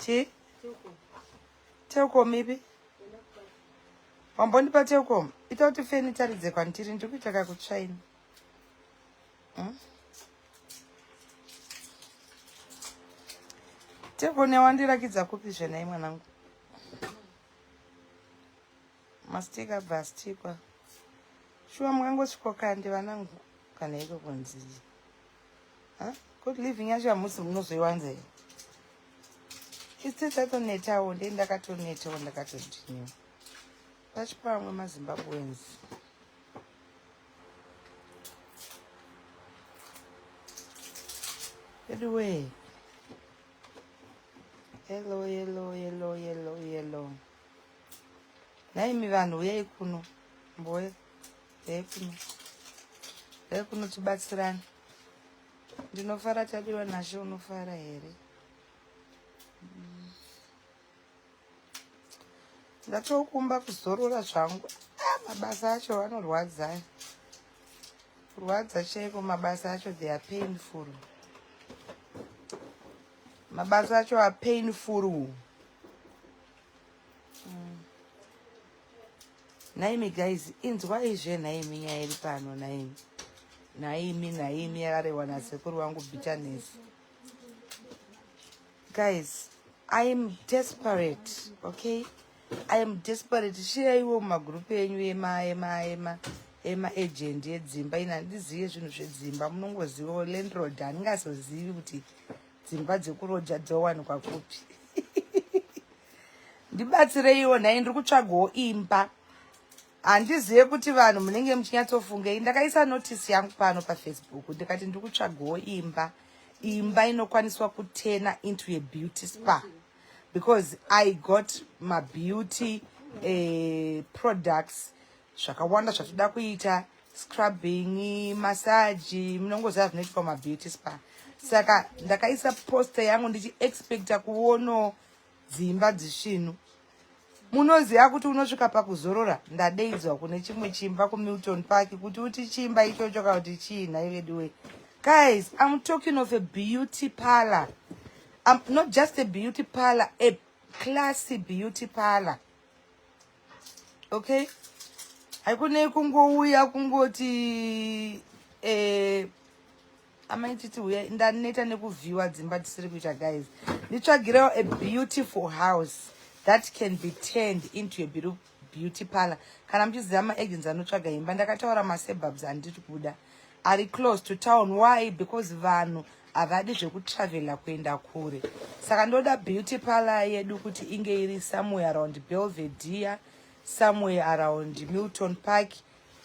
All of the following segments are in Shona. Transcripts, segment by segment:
Chii? Telkom ipi? Wambondipa Telkom? Ita kuti feni itaridze kwandiri, ndiri kuita kakutsvaina. Telkom yawandirakidza kupi zvenai mwanangu? Mastika abva astikwa. Shuwa mukangosvikoka vanangu kana iko kunzi. Huh? Good living yacho hamusi munozoiwanza here? Isu tatonetawo ndei ndakatonetawo ndakatodiniwa. Pachipamwe maZimbabweans. Anyway. Hello, hello, hello, hello, hello. Nhaimi vanhu uyai kuno. Mboya. Uyai kuno. Uyai kuno tibatsirane. Ndinofara tadiwa nashe unofara here? Ndatokumba kuzorora zvangu. Ah, mabasa acho anorwadza. Kurwadza chaiko mabasa acho they are painful. Mabasa acho are painful. Nhaimi guys, inzwai zve nhaimi nyaya iri pano nhaimi. Nhaimi nhaimi yakarehwa nasekuru wangu bitterness. Guys, I am desperate, okay? I am desperate. Shiyaiwo mumagroup enyu ema ema ema ema agent edzimba ina handizive zvinhu zvedzimba munongozivawo landlord handingazozivi kuti dzimba dzekuroja dzowanikwa kupi. Ndibatsireiwo nhai ndiri kutsvagawo imba. Handizive kuti vanhu munenge muchinyatsofungei. Ndakaisa notice yangu pano paFacebook ndikati ndiri kutsvagawo imba. Imba inokwaniswa kutena into a beauty spa because I got my beauty products zvakawanda zvatoda kuita scrubbing, massage, munongoziva zvinoitwa mabeauty spa. Saka ndakaisa poster yangu ndichiexpecta kuono dzimba dzisvinu. Munoziva kuti unosvika pakuzorora ndadeidzwa kune chimwe chimba kuMilton Park kuti uti chimba ichocho kana kuti chii nhai veduwe. Guys, I'm talking of a beauty parlor. I'm not just a beauty parlor, a classy beauty parlor. Okay? Haikune kungouya kungoti amai titi uya ndaneta nekuvhiwa dzimba dzisiri kuita guys. Nditsvagirewo a beautiful house that can be turned into a beauty parlor. Kana muchiziva maagents anotsvaga imba, ndakataura masuburbs andiri kuda ari close to town. Why? Because vanhu havadi zvekutravela kuenda kure. Saka ndoda beauty parlor yedu kuti inge iri somewhere around Belvedere, somewhere around Milton Park,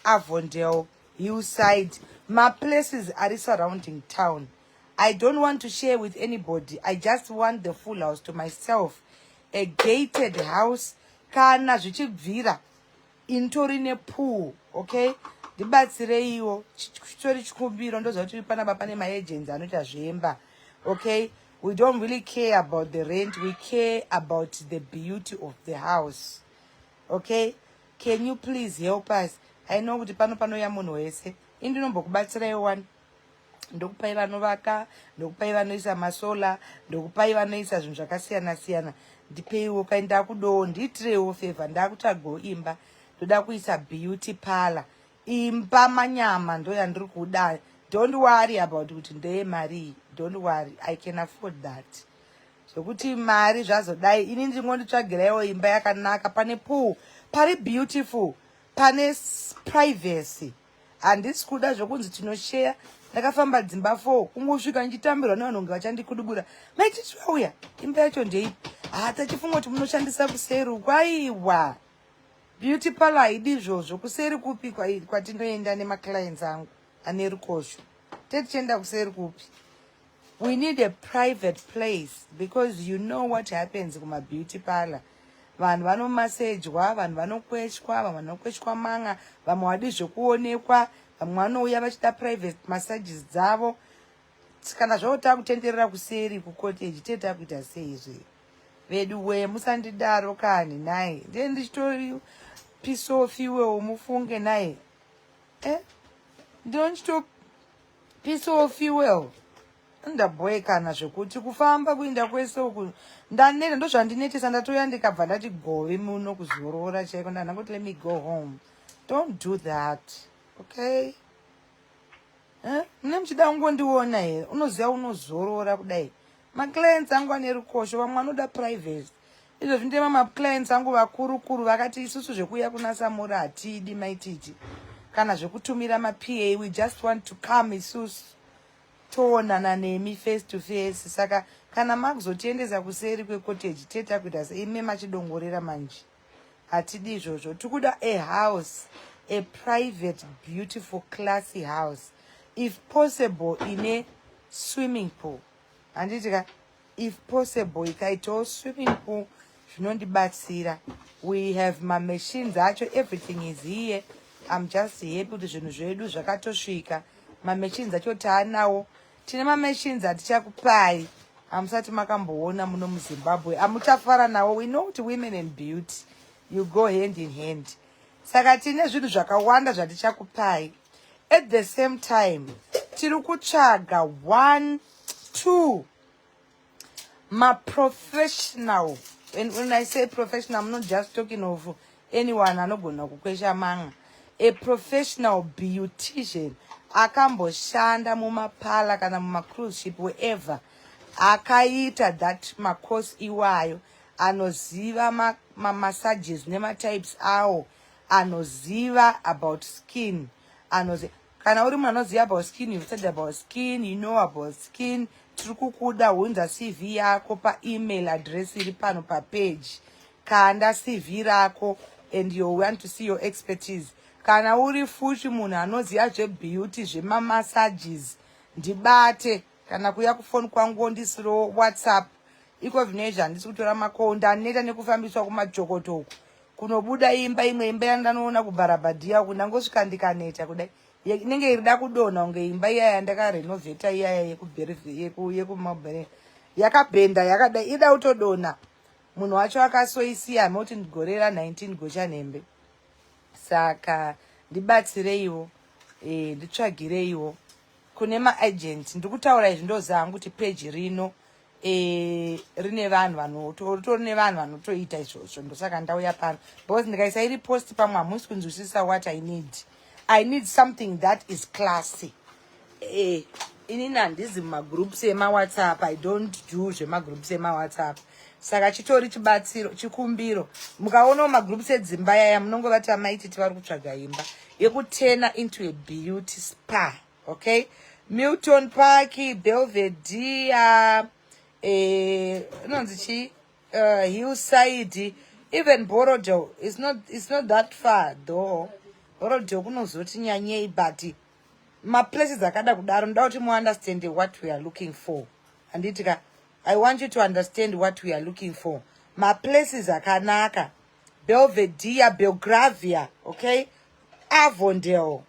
Avondale, Hillside, maplaces ari surrounding town. I don't want to share with anybody. I just want the full house to myself. A gated house. Kana zvichibvira intori nepool, okay? Ndibatsireiwo, chitori chikumbiro, ndoziva kuti panapa pane maagents anoita zvemba, okay? We don't really care about the rent, we care about the beauty of the house, okay? Can you please help us? I know kuti pano panouya munhu wese, ini ndinombokubatsiraiwo wani. Ndokupai vanovaka, ndokupai vanoisa masola, ndokupai vanoisa zvinhu zvakasiyana siyana. Ndipeiwo kai, ndakudowo, ndiitireiwo favor, ndakutsvagawo imba, ndoda kuisa beauty parlor. Imba manyama ndo yandiri kuda. Don't worry about kuti ndeye mari, don't worry, I can afford that. Zvekuti mari zvazodai, ini ndingonditsvagiraiwo imba yakanaka, pane pool, pari beautiful, pane privacy. Handisi kuda zvokunzi tinosheya. Ndakafamba dzimba 4 kungosvika ndichitambirwa nevanhu kunge vachandikudubura. Maititi vauya, imba yacho ndeipi? Ha, tachifunga kuti munoshandisa kuseri uku. Aiwa, beauty parlor haidi izvozvo. Kuseri kupi kwatinoenda nemaclients angu ane rukosho? Tetichienda kuseri kupi? We need a private place because you know what happens kuma beauty parlor. Vanhu vanomasejwa, vanhu vanokweshwa, vamwe vanokweshwa manga, vamwe vadi zvekuonekwa, vamwe vanouya vachida private massages dzavo. Kana zvavo takutenderera kuseri kucottage, tete takuita sei zve? Vedu we musandidaro kani nhai. Ndiye ndichitori piece of iwewo mufunge nhai. Ndiye ndichito piece of fuel. Ndabhoekana zvekuti kufamba kuinda kwese uku ndaneta, ndozvandinetesa. Ndatouya ndikabva ndati gove muno kuzorora chaiko. Ndandangoti, "Let me go home." Don't do that, okay? Eh? Mune muchida kungondiona here? Unoziva unozorora kudai. Maclients angu ane rukosho, vamwe vanoda privacy. Izvo zvindema maclients angu vakuru kuru vakati, "Isusu zvekuuya kuna Samura hatidi, maititi, kana zvekutumira maPA. We just want to come isusu toonana nemi face to face." Saka kana makuzotiendesa kuseri kwecottage, teta kuita seime machidongorera manje. Hatidi izvozvo. Tikuda a house, a private, beautiful, classy house, if possible ine swimming pool, handiti ka? If possible ikaitawo swimming pool zvinondibatsira. We have mamachines acho, everything is here. I'm just happy kuti zvinhu zvedu zvakatosvika. Mamachines acho taanawo. Tine mamachines atichakupai hamusati makamboona muno muZimbabwe, hamuchafara nawo. We know kuti women and beauty, you go hand in hand. Saka tine zvinhu zvakawanda zvatichakupai. At the same time tiri kutsvaga one two maprofessional, and when I say professional, I'm not just talking of anyone anogona kukwesha manga. A professional beautician akamboshanda mumaparlour kana mumacruise ship, wherever, akaita that macourse iwayo, anoziva mamassages nematypes awo, anoziva about skin, anoziva. Kana uri munhu anoziva about skin, you've studied about skin, you know about skin, tiri kukuda. Hunza CV yako paemail address iri pano papage. Kanda CV rako and you want to see your expertise. Kana uri futi munhu anoziva zvebeauty, zvemamassages, ndibate kana kuya kufoni kwangu, ndisirowo WhatsApp. Iko zvinoizvi handisi kutora macall, ndaneta nekufambiswa kumajokotoko kunobuda imba. Imwe imba yandanoona kubharabhadhiya uku, ndangosvika ndikaneta kudai, inenge irida kudonha kunge imba iya yandakarenovheta iyaya yekumabhere, yakabhenda yakadai, ida kutodonha. Munhu wacho akasoisiya moti gore ra19 gochanhembe. Saka ndibatsireiwo, nditsvagireiwo kune maagent. Ndiri kutaura izvi, ndoziva hangu kuti peji rino rine vanhu vanotori nevanhu vanotoita izvozvo. Ndosaka ndauya pano, because ndikaisa iri post pamwe hamusi kunzwisisa what I need. I need something that is classy. Inini handizi mumagroups emaWhatsApp. I don't do zvemagroups emaWhatsApp. Saka chitori chibatsiro, chikumbiro. Mukaonawo magroups edzimba yaya, munongovati amaititi vari kutsvaga imba yekuturna into a beauty spa, okay? Milton Park, Belvedere, inonzi chii, Hillside, even Borrowdale. It's not that far though. Borrowdale kunozoti nyanyei, but maplaces akada kudaro. Ndoda kuti muunderstand what we are looking for, handiti ka? I want you to understand what we are looking for. Maplaces akanaka, Belvedere, Belgravia, okay, Avondale,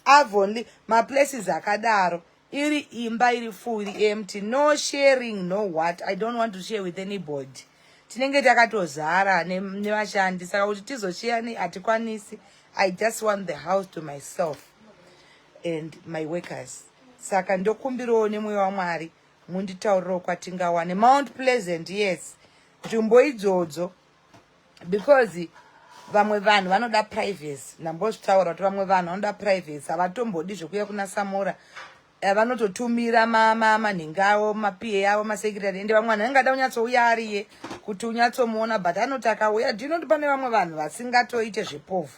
Avonlea, maplaces akadaro. Iri imba iri fully empty, no sharing, no what. I don't want to share with anybody. Tinenge takatozara nevashandi, saka kuti tizoshare hatikwanisi. I just want the house to myself and my workers. Saka ndokumbirawo nemweya waMwari munditaurirawo kwatingawane. Mount Pleasant, yes, nzvimbo idzodzo, because vamwe vanhu vanoda privacy. Ndambozvitaura kuti vamwe vanhu vanoda privacy, havatombodi zvekuya kuna Samora. Vanototumira manhingi avo, maPA avo, masecretary. Ende vamwe vanhu angada kunyatsouya ariye kuti unyatsomuona, but anoti akauya ndinoti pane vamwe vanhu vasingatoite zvepovhu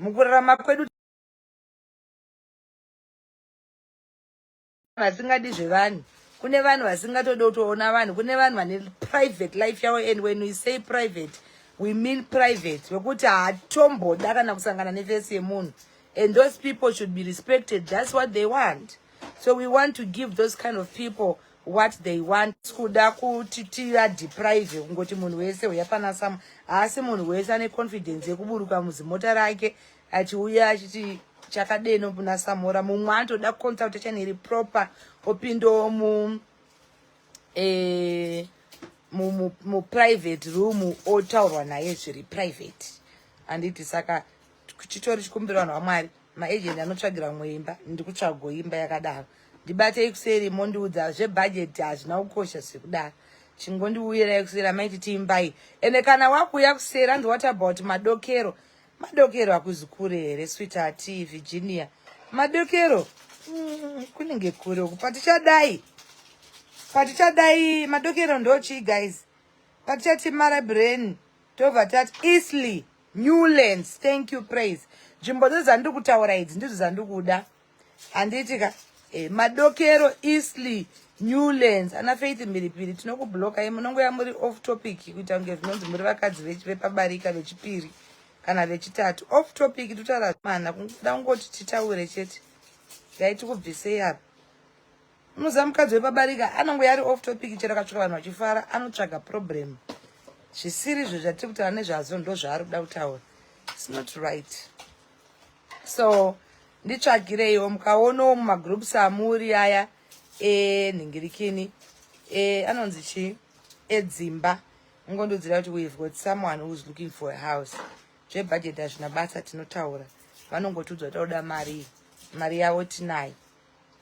mukurarama kwedu, vasingadi zvevanhu. Kune vanhu vasingatodi kutoona vanhu, kune vanhu vane private life yavo. And when we say private, we mean private wekuti haatomboda kana kusangana neface yemunhu, and those people should be respected. That's what they want. So we want to give those kind of people what they want. Kuda kuti tivadeprive kungoti munhu wese uya pana Samu, haasi munhu wese ane confidence yekuburuka muzimota rake achiuya achiti chakadeno kuna Samora. Mumwe anotoda consultation iri proper, opindawo mu muprivate room, otaurwa naye zviri private, handiti? Saka chitori chikumbiro, vanhu vaMwari, maagent anotsvagira mumwe imba, ndiri kutsvago imba yakadaro. Ndibatei kuseri mondiudza zvebhajeti, hazvina kukosha zvekudaro. Chingondiuyirai kuseri, amaiti tiimbai. Ende kana wakuuya kuseri, hanzi, "What about Madokero?" Madokero hakuzi kure here, sweetheart Virginia? Madokero kunenge kure uku. Patichadai, patichadai, Madokero ndochii, guys? Patichati Marabren, tobva tati Eastlea, Newlands. Thank you, Praise. Nzvimbo dzo dzandiri kutaura idzi ndidzo dzandiri kuda, handiti ka? Madokero, Eastlea, Newlands. Ana Faith Mhiripiri, tinokublokai. Munongoya muri off topic, kuita kunge zvinonzi muri vakadzi vepabarika vechipiri kana vechitatu. Off topic, totaura mana kuda kungoti titaure chete. Ngai tikubvisei apa. Unoziva mukadzi wepabarika anongoya ari off topic, chero akatsvaka vanhu vachifara anotsvaga problem. Zvisiri izvo zvatiri kutaura nezvazvo ndo zvaari kuda kutaura. It's not right. So nditsvagireiwo, mukaonawo mumagroups amuri aya enhingirikini, anonzi chii, edzimba, ungondodzira kuti we've got someone who's looking for a house. Zvebhajeti hazvina basa, tinotaura. Vanongotiudzwa tauda mari, mari yavo tinayo,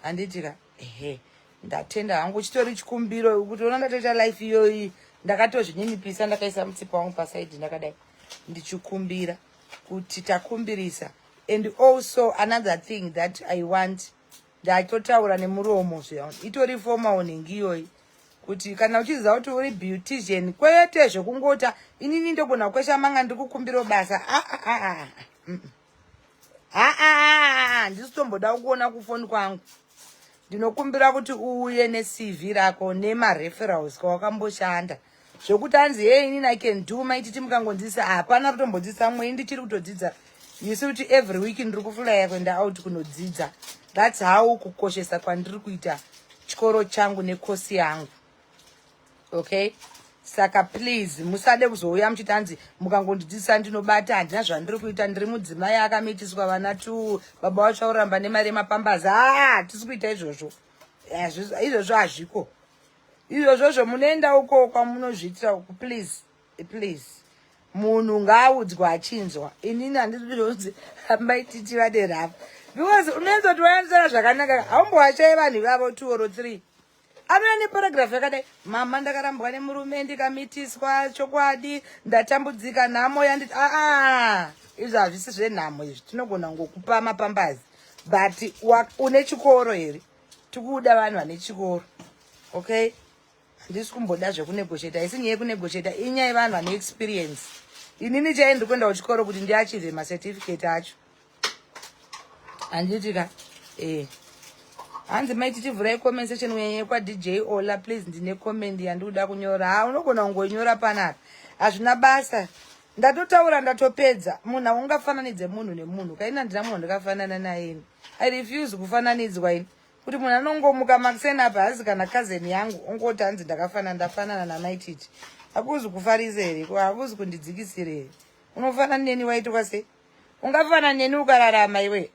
handiti ka? Ehe, ndatenda hangu. Chitori chikumbiro kuti ona ndatoita life iyoyi, ndakatozvininipisa, ndakaisa mutsipa wangu paside, ndakadai ndichikumbira kuti takumbirisa. And also another thing that I want, ndatotaura nemuromo zve, itori formal nhingi iyoyi, kuti kana uchiziva kuti uri beautician, kwete zvekungota inini ndogona kukwesha manga, ndiri kukumbira basa. Aa, handisi tomboda kuona kufoni kwangu. Ndinokumbira kuti uuye neCV rako nemareferrals kwawakamboshanda. Zvokuti hanzi, "Hey, inini I can do, maititi mukangondzidzisa," hapana kutombodzidzisa mwei. Ndichiri kutodzidza. You see kuti every week ndiri kuflya kuenda out kunodzidza. That's how kukoshesa kwandiri kuita chikoro changu nekosi yangu, okay? Saka please, musade kuzouya muchiti hanzi mukangondidzidzisa ndinobata. Handina zvandiri kuita, ndiri mudzimai akamitiswa vana tu, baba vacho auramba nemari yemapambazi. Aa, hatisi kuita izvozvo. Izvozvo hazviko izvozvozvo. Munoenda uko kwamunozviitira uku. Please, please, munhu ngaaudzwa achinzwa. Inini handizvozvi maititi vade rafa, because unoenza kuti wayanzara zvakanaka, haumbowachai vanhu ivavo two or three. Anouya neparagraph yakadai: "Mama, ndakarambwa nemurume, ndikamitiswa, chokwadi ndatambudzika, nhamo yanditi." Aa, izvi hazvisi zvenhamo izvi. Tinogona ngokupa mapambazi, but une chikoro here? Tikuda vanhu vane chikoro, okay? Handisi kumboda zvekunegotiata. Isi nyaya yekunegotiata, inyaya yevanhu vane experience. Inini chai ndiri kuenda kuchikoro kuti ndiachieve macertificate acho, handiti ka? Hanzi, "Maiti, tivhurai comment section kunyanya kwaDJ Ola, please. Ndine comment yandikuda kunyora." Ha, unogona kungonyora panapa, hazvina basa. Ndatotaura, ndatopedza. Munhu haungafananidze munhu nemunhu. Kaini handina munhu ndakafanana naye. I refuse kufananidzwa ini, kuti munhu anongomuka makuseni apa, hazi kana cousin yangu, ongoti hanzi ndakafanana, ndafanana namaititi. Hakuzi kufarisa here? Hakuzi kundidzikisira here? Unofanana neni waitwa sei? Ungafanana neni ukararama iwe?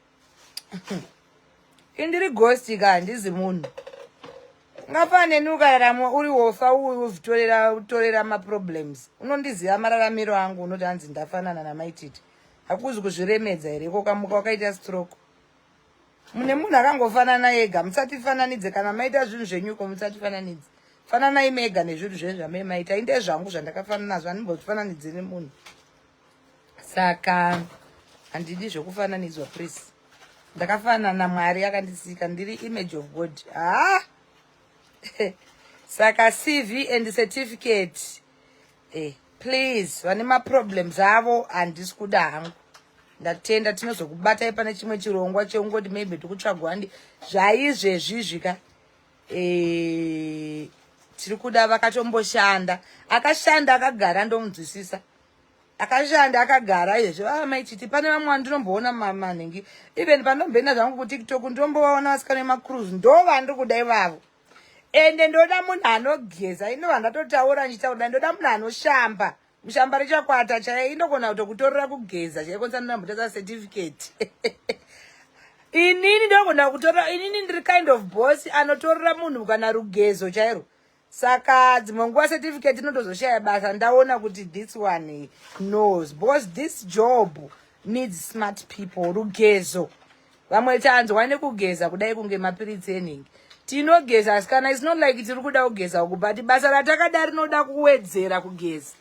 Indiri ghost ka, handizi munhu. Ungafanana neni ukararama uri wofa, utorera utorera maproblems. Unondiziva mararamiro angu, unoti hanzi ndafanana namaititi. Hakuzi kuzviremedza here? Kokamuka wakaita stroke, mune munhu akangofanana ega. Musatifananidze. Kana maita zvinhu zvenyuko, musatifananidze. Fananai mega nezvinhu zvenyu zvamai maita. Inde zvangu zvandakafanana nazvo, handimbofananidze nemunhu. Saka handidi zvokufananidzwa, please. Ndakafanana, Mwari akandisika ndiri image of God. Ha, saka CV and certificate, please. Vane maproblems avo handisi kuda hangu. Ndatenda. Tinozokubatai pane chimwe chirongwa cheungoti maybe tikutsvagwa handi zvaizvezvizvi ka. Tiri kuda vakatomboshanda, akashanda akagara, ndomunzwisisa. Akashanda akagara izvezvi, ah, maititi, pane vamwe vandinomboona manhingi, even pandomboenda zvangu kuTikTok, ndombovaona vasikana vemacruise, ndo vandiri kuda ivavo. Ende ndoda munhu anogeza. Inova ndatotaura ndichitaura, ndoda munhu anoshamba mushamba rechakwata chaiye. Indogona kutokutorera kugeza chaikonisa. Ndinambotasa certificate inini, ndogona kutorera. Inini ndiri kind of boss anotorera munhu kana rugezo chairo. Saka dzimwe nguva certificate inotozoshaya basa, ndaona kuti this one knows, because this job needs smart people. Rugezo. Vamwe tanzwa nekugeza kudai kunge mapiritsi enhingi. Tinogeza asikana, it's not like tiri kuda kugeza uku, but basa ratakada rinoda kuwedzera kugeza.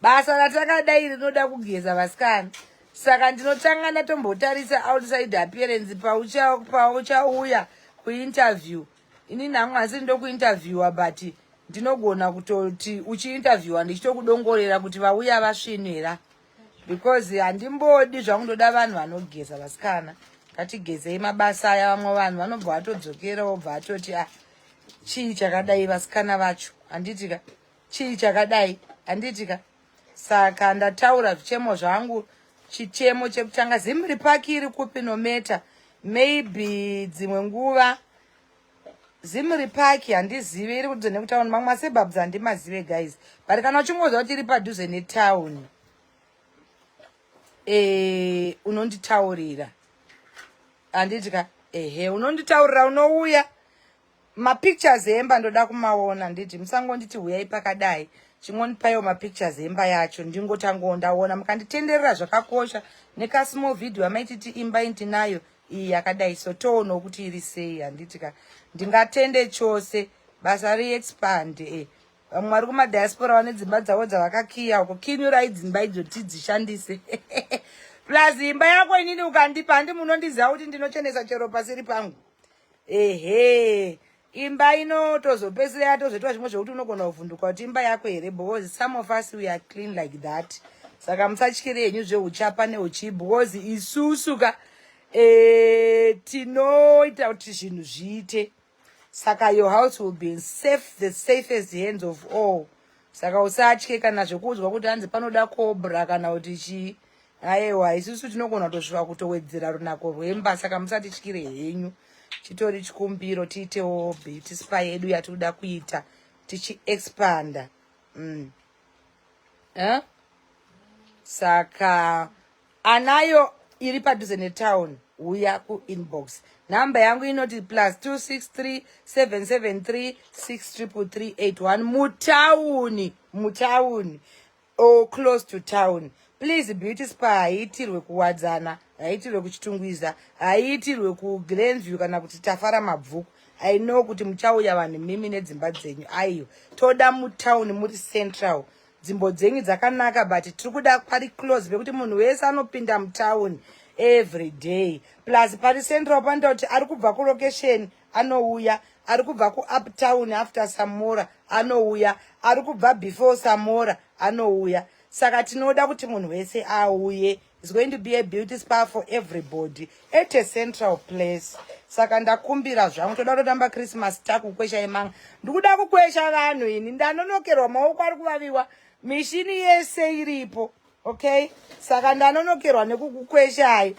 Basa ratakadai rinoda kugeza, vasikana. Saka ndinotanga ndatombotarisa outside appearance pauchauya kuinterview. Inini hangu asi ndokuinterviewa, but ndinogona kutoti uchiinterviewa ndichitokudongorera kuti vauya vasvinira, because handimbodi zvangu. Ndoda vanhu vanogeza, vasikana. Ngatigezei mabasa aya. Vamwe vanhu vanobva vatodzokera, wobva atoti, "Ah, chii chakadai?" Vasikana vacho, handitika? Chii chakadai, handitika? Saka ndataura zvichemo zvangu. Chichemo chekutanga, Zimri Park iri kupi? Nometa maybe dzimwe nguva Zimri Park handizive iri kudhuze nekutauni. Mamwe masuburbs handimazive, guys, but kana uchingoziva kuti iri padhuze netauni, unonditaurira, handitika? Ehe, unonditaurira, unouya. Mapictures emba ndoda kumaona. Nditi musangonditi huyai pakadai, chingondipaiwo mapictures emba yacho, ndingotangowo ndaona. Mukanditenderera zvakakosha nekasmall video amaititi imba indinayo iyi yakadai, so toonawo kuti iri sei, handitika? Ndingatende chose basa riexpand. Vamwe vari kumadiaspora vane dzimba dzavo dzavakakiya uko, kinyurai dzimba idzo tidzishandise. Plus imba yako inini ukandipa, handi munondiziva kuti ndinochenesa chero pasiri pangu. Ehe, imba inotozopedzisira yatozoitwa zvimwe zvokuti unogona kuvhunduka kuti imba yako here, because some of us, we are clean like that. Saka musatyire henyu zveuchapa neuchii, because isusu ka tinoita kuti zvinhu zviite. Saka your house will be in safe, the safest hands of all. Saka usatye kana zvekuudzwa kuti hanzi panoda cobra kana kuti chii. Aiwa, isusu tinogona kutosvika kutowedzera runako rwemba. Saka musatityire henyu. Chitori chikumbiro, tiitewo beauty spa yedu yatinoda kuita tichiexpanda. Eh? Saka anayo iri padhuze netown, uya kuinbox. Nhamba yangu inoti +263 773 63381. Mutauni, mutauni or close to town, please. Beauty spa haiitirwe Kuwadzana, haiitirwe kuChitungwiza, haiitirwe kuGlenview kana kuti Tafara Mabvuku. I know kuti muchauya vanhu mimi nedzimba dzenyu. Aiwa, toda mutauni, muri central. Nzvimbo dzenyu dzakanaka, but tiri kuda pari close pekuti munhu wese anopinda mutauni every day. Plus pari central panoita kuti ari kubva kulocation anouya, ari kubva kuuptown after Samora anouya, ari kubva before Samora anouya. Saka tinoda kuti munhu wese auye. Is going to be a beauty spa for everybody at a central place. Saka ndakumbira zvangu, toda kutotamba Christmas takukwesha imanga. Ndikuda kukwesha vanhu ini, ndanonokerwa, maoko ari kuvaviwa, mishini yese iripo. Okay, saka ndanonokerwa nekukukweshai.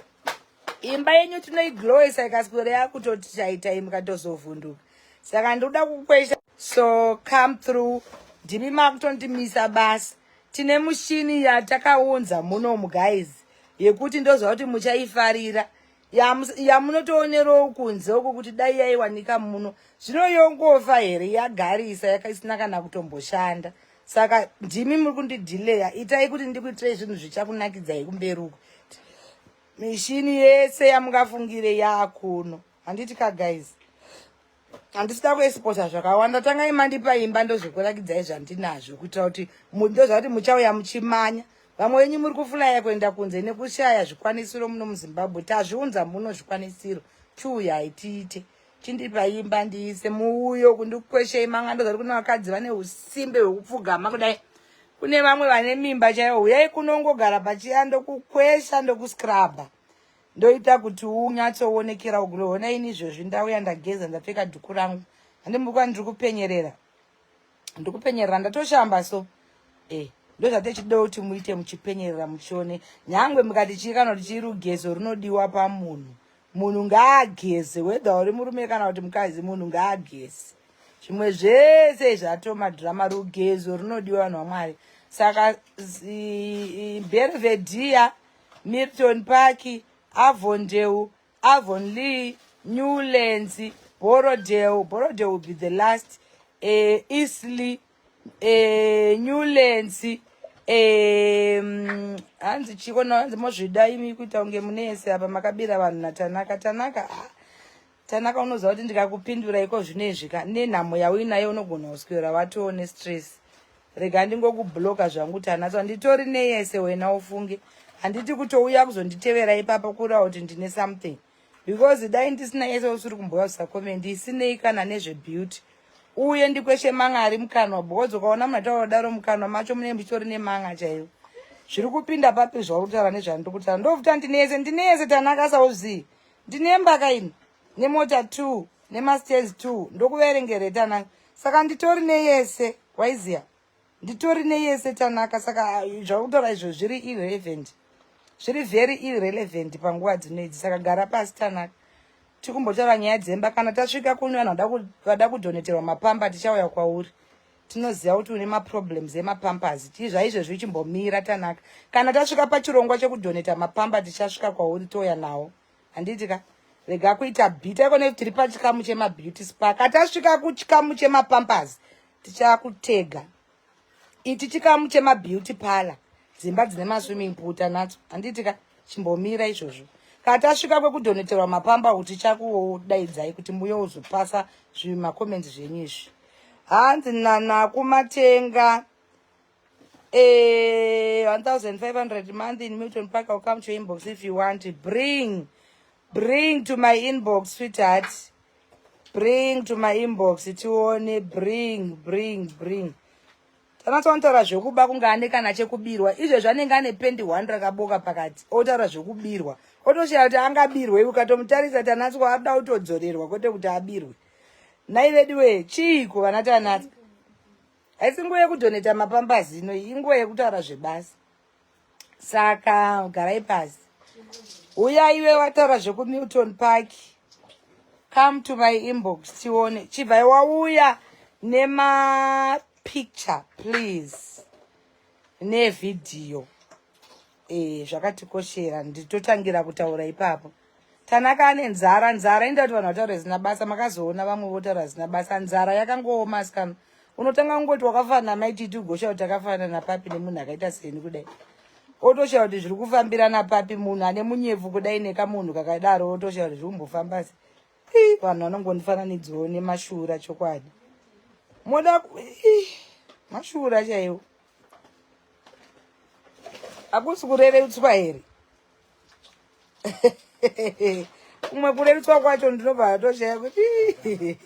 Imba yenyu tinoiglowesa ikaswera yakutoti chaitai, mukatozovhunduka. Saka ndikuda kukwesha, so come through. Ndimi makutondimisa basa. Tine mushini yatakaunza munomu, guys, yekuti ndoziva kuti muchaifarira, yamunotoonerawo kunze uku kuti dai yaiwanika muno. Zvino yongofa here, yagarisa yakaisina kana kutomboshanda. Saka ndimi muri kundidhileya. Itai kuti ndikuitirei zvinhu zvichakunakidzai kumberi uku. Mishini yese yamungafungire yakuno, handiti ka, guys? Handisida kuexposa zvakawanda. Tangai mandipa imba, ndozokurakidzai zvandinazvo, kuitira kuti ndoziva kuti muchauya muchimanya. Vamwe venyu muri kufulaya kuenda kunze nekushaya zvikwanisiro muno muZimbabwe. Tazviunza muno zvikwanisiro, chiuyai tiite. Chindipa imba ndiise muuyo kundikweshei manga. Ndozati kune vakadzi vane usimbe hwekupfugama kudai, kune vamwe vane mimba chaivo. Uyai kunongogara pachiya, ndokukwesha, ndokuscrubha, ndoita kuti unyatsoonekera uglow. Ona ini izvozvi ndauya ndageza, ndapfeka dhuku rangu, handimbuka, ndiri kupenyerera, ndiri kupenyerera, ndatoshamba. So ndozvatechida kuti muite muchipenyerera, muchione. Nyangwe mukati chii kana kuti chii, rugezo runodiwa pamunhu. Munhu ngaageze, whether uri murume kana kuti mukadzi, munhu ngaageze. Zvimwe zvese zvatomadhirama, rugezo runodiwa, vanhu vaMwari. Saka Belvedere, Milton Park, Avondale, Avonlea, Newlands, Borrowdale. Borrowdale will be the last. Eastleigh, Newlands. Hanzi chiko hanzi mozvida imi kuita kunge munese apa makabira vanhu naTanaka. Tanaka, ah, Tanaka, unoziva kuti ndikakupindura iko zvino izvi ka, nenhamo yauinayo unogona kuswera watoo nestress. Rega ndingokubloka zvangu, Tanaka. Nditori neyese wena, ufunge. Handiti kutouya kuzonditevera ipapo kureva kuti ndine something, because dai ndisina yese usiri kumbouya kusakomendi isinei kana nezvebeauty. Uye ndikweshe manga ari mukanwa, because ukaona munhu ataura kudaro, mukanwa macho mune muchitori nemanga chaiwo. Zviri kupinda papi zvauri kutaura nezvandiri kutaura? Ndofuta ndine yese, ndine yese, Tanaka. Sauzii, ndine mbaka ini nemota two nemastands two, ndokuverengere, Tanaka. Saka nditori neyese, waiziya, nditori neyese, Tanaka. Saka zvauri kutaura izvo zviri irrelevant, zviri very irrelevant panguva dzino idzi. Saka gara pasi, Tanaka, tikumbotaura nyaya dzemba. Kana tasvika kune vanhu vada kudhoneterwa mapamba, tichauya kwauri. Tinoziva kuti une maproblems emapampers. Chii zvaizvezvi, chimbomira, Tanaka. Kana tasvika pachirongwa chekudhoneta mapamba, tichasvika kwauri, touya nawo, handiti ka? Rega kuita bhita iko nekuti tiri pachikamu chemabeauty spa. Katasvika kuchikamu chemapampers, tichakutega. Ichi chikamu chemabeauty parlor, dzimba dzine maswimming pool tanadzo, handiti ka? Chimbomira izvozvo. Katasvika kwekudhoneterwa mapamba uku, tichakudaidzai kuti muye uzopasa zvimacomments zvenyu izvi. Hanzi nanakumatenga 1500 month in Milton Park. I'll come to your inbox if you want. Bring to my inbox, sweetheart. Bring to my inbox tione. Bring, bring, bring. Tanatsonotaura zvekuba kunge ane kana chekubirwa. Izvezvi anenge ane pendi one rakaboka pakati, otaura zvekubirwa, otoshaya kuti angabirwe. Ukatomutarisa, Tanatswa, arida kutodzorerwa, kwete kuti abirwe. Nai veduwe, chiiko vana Tanatswa? Haisi nguva yekudhoneta mapambazi ino, inguva yekutaura zvebasa. Saka garai pasi. Uya iwe wataura zvekuMilton Park, come to my inbox tione. Chibvai wauya nemapicture, please, nevhidhiyo. Zvakatikoshera, nditotangira kutaura ipapo. Tanaka ane nzara. Nzara inoita kuti vanhu vataure zina basa. Makazoona vamwe votaura zina basa. Nzara yakangooma, asikana. Unotanga kungoti wakafanana maititi, ugosha kuti akafanana napapi nemunhu akaita seni kudai, otoshaya kuti zviri kufambirana papi. Munhu ane munyepfu kudai nekamunhu kakadaro, otoshaya kuti zviri kumbofamba sei. Vanhu vanongondifananidzawo nemashura. Chokwadi moda mashura chaiwo, hakusi kurerutswa here? Kumwe kurerutswa kwacho ndinobva toshaya kuti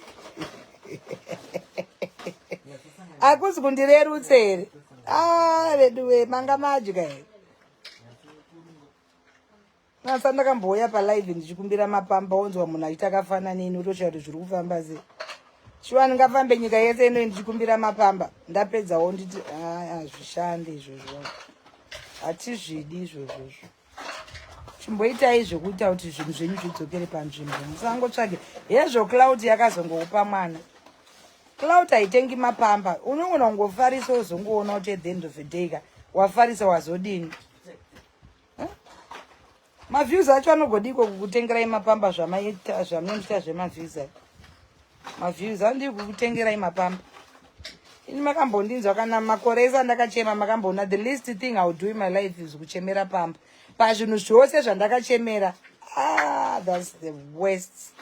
hakusi kundirerutse here? Ah, veduwe, manga madya here? Nasa ndakambouya palive ndichikumbira mapamba, onzwa munhu achiti akafanana neni, utoshaya kuti zviri kufamba sei. Shuwa, ndingafambe nyika yese ino ndichikumbira mapamba, ndapedzawo nditi hazvishandi izvozvo, hatizvidi izvozvozvo. Chimboitai zvekuita kuti zvinhu zvenyu zvidzokere panzvimbo, musangotsvage hezvo. Clout yakazongokupa mwana. Clout haitengi mapamba. Unogona kungofarisa, uzongoona kuti at the end of the day ka wafarisa, wazodini? Maviews acho anogodiko kukutengerai mapamba? Zvamaita, zvamunoita zvemaviews ayo, maviews andii kukutengerai mapamba? Ini makambondinzwa kana makore ese andakachema, makamboona the least thing I would do in my life is kuchemera pamba? Pazvinhu zvose zvandakachemera, ah, that's the worst,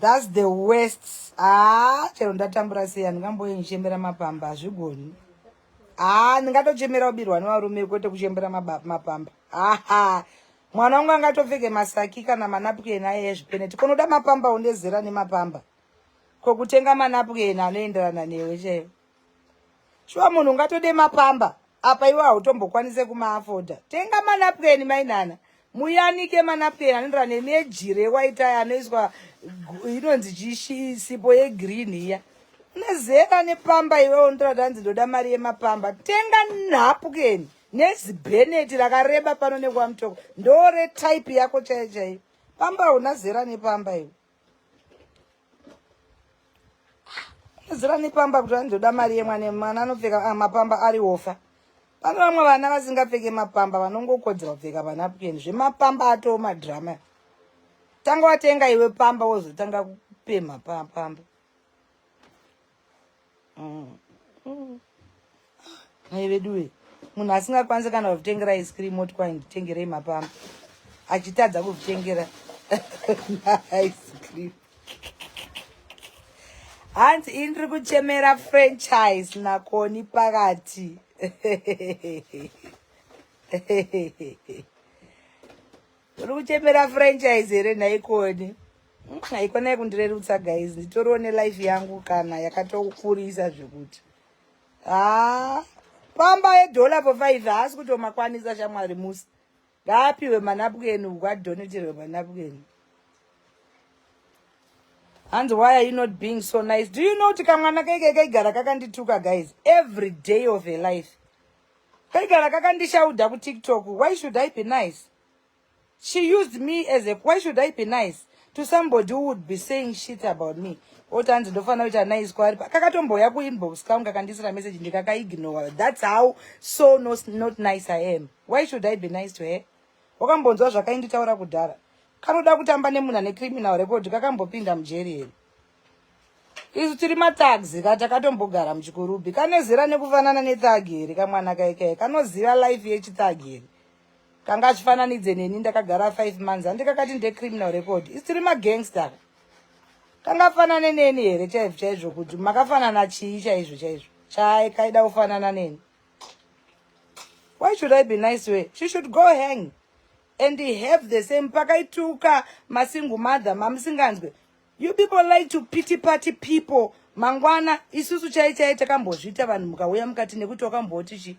that's the worst. Ah, chero ndatambura sei, handingamboye ndichembera mapamba, hazvigoni. Ah, ndingatochemera kubirwa nevarume, kwete kuchembera mapamba. Aha, mwana wangu angatopfeke masaki kana manapukeni aye ezvipeneti. Konoda mapamba, undezera nemapamba kokutenga manapukeni anoenderana newe chaivo. Shuwa, munhu ungatode mapamba apa iwe hautombokwanise kumaafodha. Tenga manapukeni, mainana, muyanike manapukeni anoenderana nejire waita anoiswa inonzi sipo yegreen iya. Unezera nepamba iwe, unotora hanzi ndoda mari yemapamba. Tenga napukeni nezibheneti rakareba pano nekwamutoko, ndore type yako chaiyo chaiyo. Pamba hauna zera nepamba iwe, zera nepamba kuti andoda mari yemwana. Mwana anopfeka mapamba ari ofa. Pane vamwe vana vasingapfeke mapamba, vanongokodzera kupfeka manapukeni. Zvemapamba atoo madrama. Tanga watenga iwe pamba, wozotanga kupemha pamba. Nhai veduwe, munhu asingakwanisi kana kuzvitengera ice cream oti kwai nditengerei mapamba, achitadza kuzvitengera ice cream. Hanzi ini ndiri kuchemera franchise nakoni pakati. Uri kuchemera franchise here nhaikoni? Haikonai kundirerutsa guys, nditoriwo nelife yangu kana yakatokurisa zvekuti haa pamba yedhola for 5 haasi kutomakwanisa. Shamwari musi ngaapiwe manapukeni uku, adoneterwe manapukeni. Hanzi, "Why are you not being so nice?" Do you know kuti kamwana kaike kaigara kakandituka guys, every day of her life kaigara kakandishaudha kuTikTok? Why should I be nice? She used me as a, why should I be nice to somebody who would be saying shit about me? Oti hanzi ndofanira kuita nice kwaari. Kakatomboya kuinbox kangu kakandisira message, ndikakaignore. That's how so not nice I am. Why should I be nice to her? Wakambonzwa zvakainditaura kudhara? Kanoda kutamba nemunhu ane criminal record, kakambopinda mujeri here? Isu tiri mathugs ka, takatombogara muchikurubhi. Kane zera nekufanana nethug here kamwana kaikai? Kanoziva life yechithug here? Kanga achifananidze neni ndakagara 5 months, handikakati ndecriminal record. Isu tiri magangster. Kangafanane neni here chaizvo chaizvo? Kuti makafanana chii chaizvo chaizvo chai kaida kufanana neni? Why should I be nice to her? She should go hang and have the same. Pakaituka masingle mother mamusinganzwe. You people like to pity party people. Mangwana isusu chai chai takambozviita, vanhu mukauya mukati nekuti wakamboti chi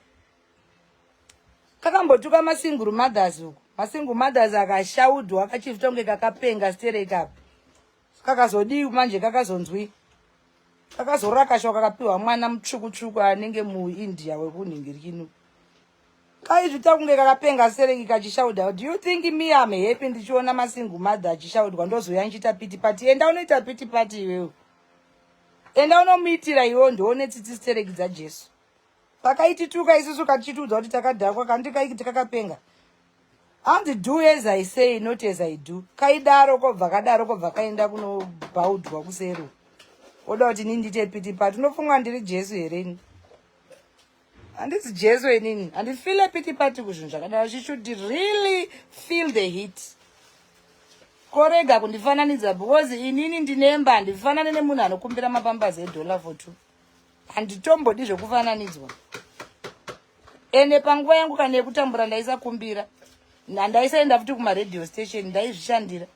kakambotuka masingle mothers uku, masingle mothers akashaudwa, akachifita kunge kakapenga sterek apa. Kakazodii manje? Kakazonzwi kakazorakashwa, kakapiwa mwana mutsvuku tsvuku anenge muIndia wekunhingirikinu. Kaizvita kunge kakapenga sereki kachishaudha. Do you think me am happy ndichiona masingle mother achishaudwa, ndozoya nchiita pity party? Enda unoita pity party iwewe, enda unomuitira iwewo, ndione tsitsi stereki dzaJesu. Pakaitituka isusu kachitiudza kuti takadhakwa, kandikaiti kakapenga. Hanzi, "Do as I say, not as I do." Kaidaro kobva kadaro, kobva kaenda kunobhaudwa kusero. Oda kuti inini ndiite pity party? Unofunga ndiri Jesu here ini? Handisi Jesu inini, handifile pity party kuzvinhu zvakadaro. She should really feel the heat. Korega kundifananidza, because inini ndinemba, handifanani nemunhu anokumbira mapambazi edollar for two. Handitombodi zvekufananidzwa. Ende panguva yangu kana yekutambura ndaisakumbira, handaisaenda futi kumaradio station, ndaizvishandira.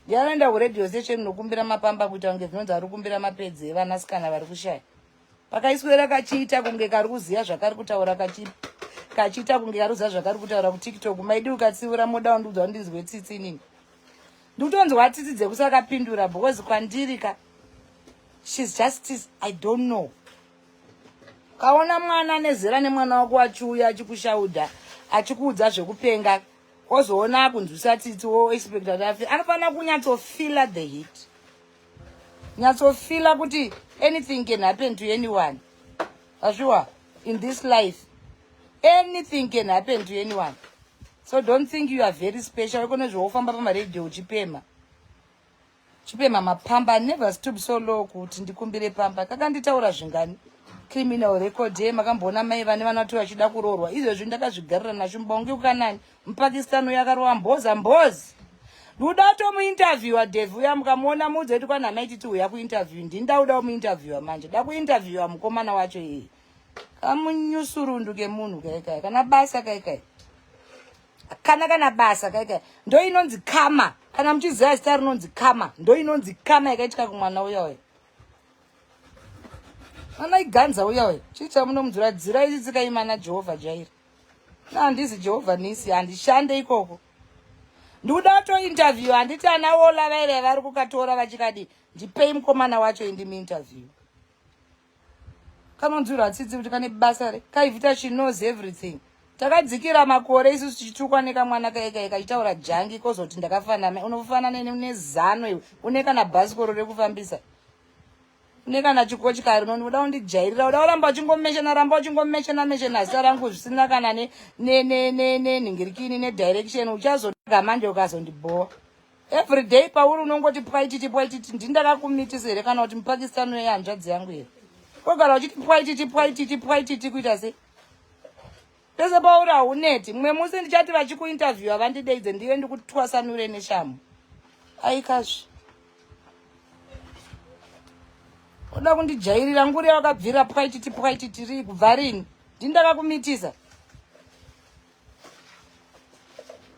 Ndiyanoenda kuradio station nokumbira mapamba kuita kunge zvinonzi ari kumbira mapedzi evanasikana vari kushaya. Pakaiswera kachiita kunge kari kuziva zvakari kutaura, kachiita kunge kari kuziva zvakari kutaura kuTikTok. Maidi ukatsiura, moda undiudza kuti ndinzwe tsitsi inini? Ndikutonzwa tsitsi dzekusakapindura, because kwandiri ka, she's just, I don't know. Kaona mwana nezera nemwana wako achiuya achikushaudha, achikuudza zvekupenga, ozoona akunzwisa tsitsi, woexpecta kuti afi anofanira kunyatsofila the heat, nyatsofila kuti anything can happen to anyone. Ashuwa, in this life anything can happen to anyone, so don't think you are very special. Ikone zvaufamba pamaredhiyo uchipema chipema mapamba. Never stoop so low kuti ndikumbire pamba. Kakanditaura zvingani? Criminal record ye makamboona mai vane vana vati vachida kuroorwa izvezvi? Ndakazvigarira nacho mbaunge kukanani muPakistan uyo akarova mboza mbozi. Nduda tomuinterviewa Dev uya, mukamuona muudze kuti kwana maititi uya kuinterview. Ndindauda kumuinterviewa manje, da kuinterviewa mukomana wacho iyeye, kamunyusurundu kemunhu kaikai, kana basa kaikai, kana basa kaikai. Ndo inonzi karma. Kana muchiziva zita rinonzi karma, ndo inonzi karma yakaitika kumwana uya uya, mwana iganza uya uya. Chii chamunomudzura dzira isi tsikaima naJehovha Jairi? Na handizi Jehovha nisi, handishande ikoko. Ndikuda kutointerview. Handiti ana Ola vaire vari kukatora vachikadi? Ndipei mukomana wacho indimuinterview. Kanonzwirwa tsitsi kuti kane basa re kaivhita. She knows everything. Takadzikira makore isusu tichitukwa nekamwana kaikai kachitaura jangi, kozoti ndakafanana. Unofanana nezano iwe? Une kana bhasikoro rekufambisa? Une kana chikochikari? Unoda kundijairira? Uda kuramba uchingomeshena, ramba uchingomeshena meshena zita rangu zvisina kana nenhingirikini nedirection. Uchazoga manje ukazondibhowa. Everyday pauri unongoti pwaititi pwaititi. Ndindakakumitisa here kana kuti muPakistan wehanzvadzi yangu here? Kogara uchiti pwaititi pwaititi pwaititi kuita sei? Pese pauri hauneti. Mumwe musi ndichati vachikuinterviewa vandideidze ndive ndikutwasanure neshamhu. Aikazve. Unoda kundijairira nguri yakabvira pwaititi pwaititi rii kubva rini? Ndini ndakakumitisa.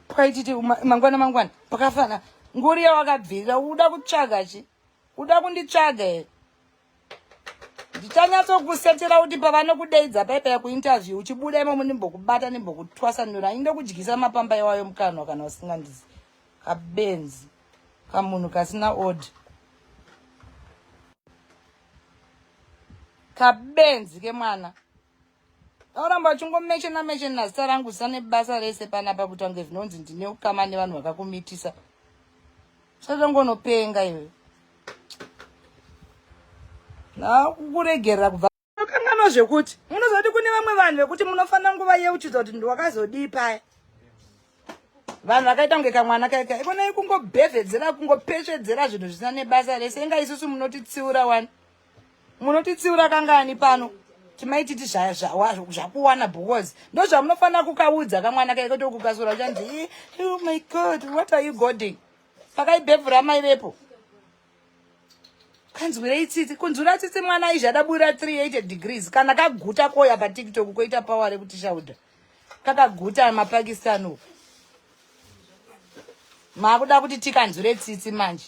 Pwaititi mangwana mangwana pakafana nguri yawakabvirira uda kutsvaga chi? Uda kunditsvaga here? Ndichanyatsokusetera kuti pavanokudeidza paipa kuinterview uchibuda imomo ndimbokubata ndimbokutwasanura indokudyisa mapamba iwayo mukanwa kana usingandizi. Kabenzi. Kamunhu kasina order. Kabenzi kemwana. Auramba uchingomechena mechena zita rangu zita nebasa rese panapa kuita kunge zvinonzi ndine ukama nevanhu vakakumitisa. Usatongonopenga iwe. Nakukuregerera kubva kanganwa zvekuti munozoti kune vamwe vanhu vekuti munofanira nguva yeuchidzwa kuti ndiwakazodii paya vanhu vakaita kunge kamwana kaika ikonai kungobhevhedzera kungopesvedzera zvinhu zvisina nebasa rese inga isusu munotitsiura wani munotitsiura kangani pano timaititi zvakuwana because ndozvamunofanira kukaudza kamwana kaika kuti kukasura uchanzi oh my god what are you goding pakaibhevhura mai vepo kanzwirei tsitsi kunzwira tsitsi mwana izvi adabura 380 degrees kana kaguta koya patiktok koita power rekuti shauda kakaguta mapakistan uku makuda kuti tikanzwire tsitsi manje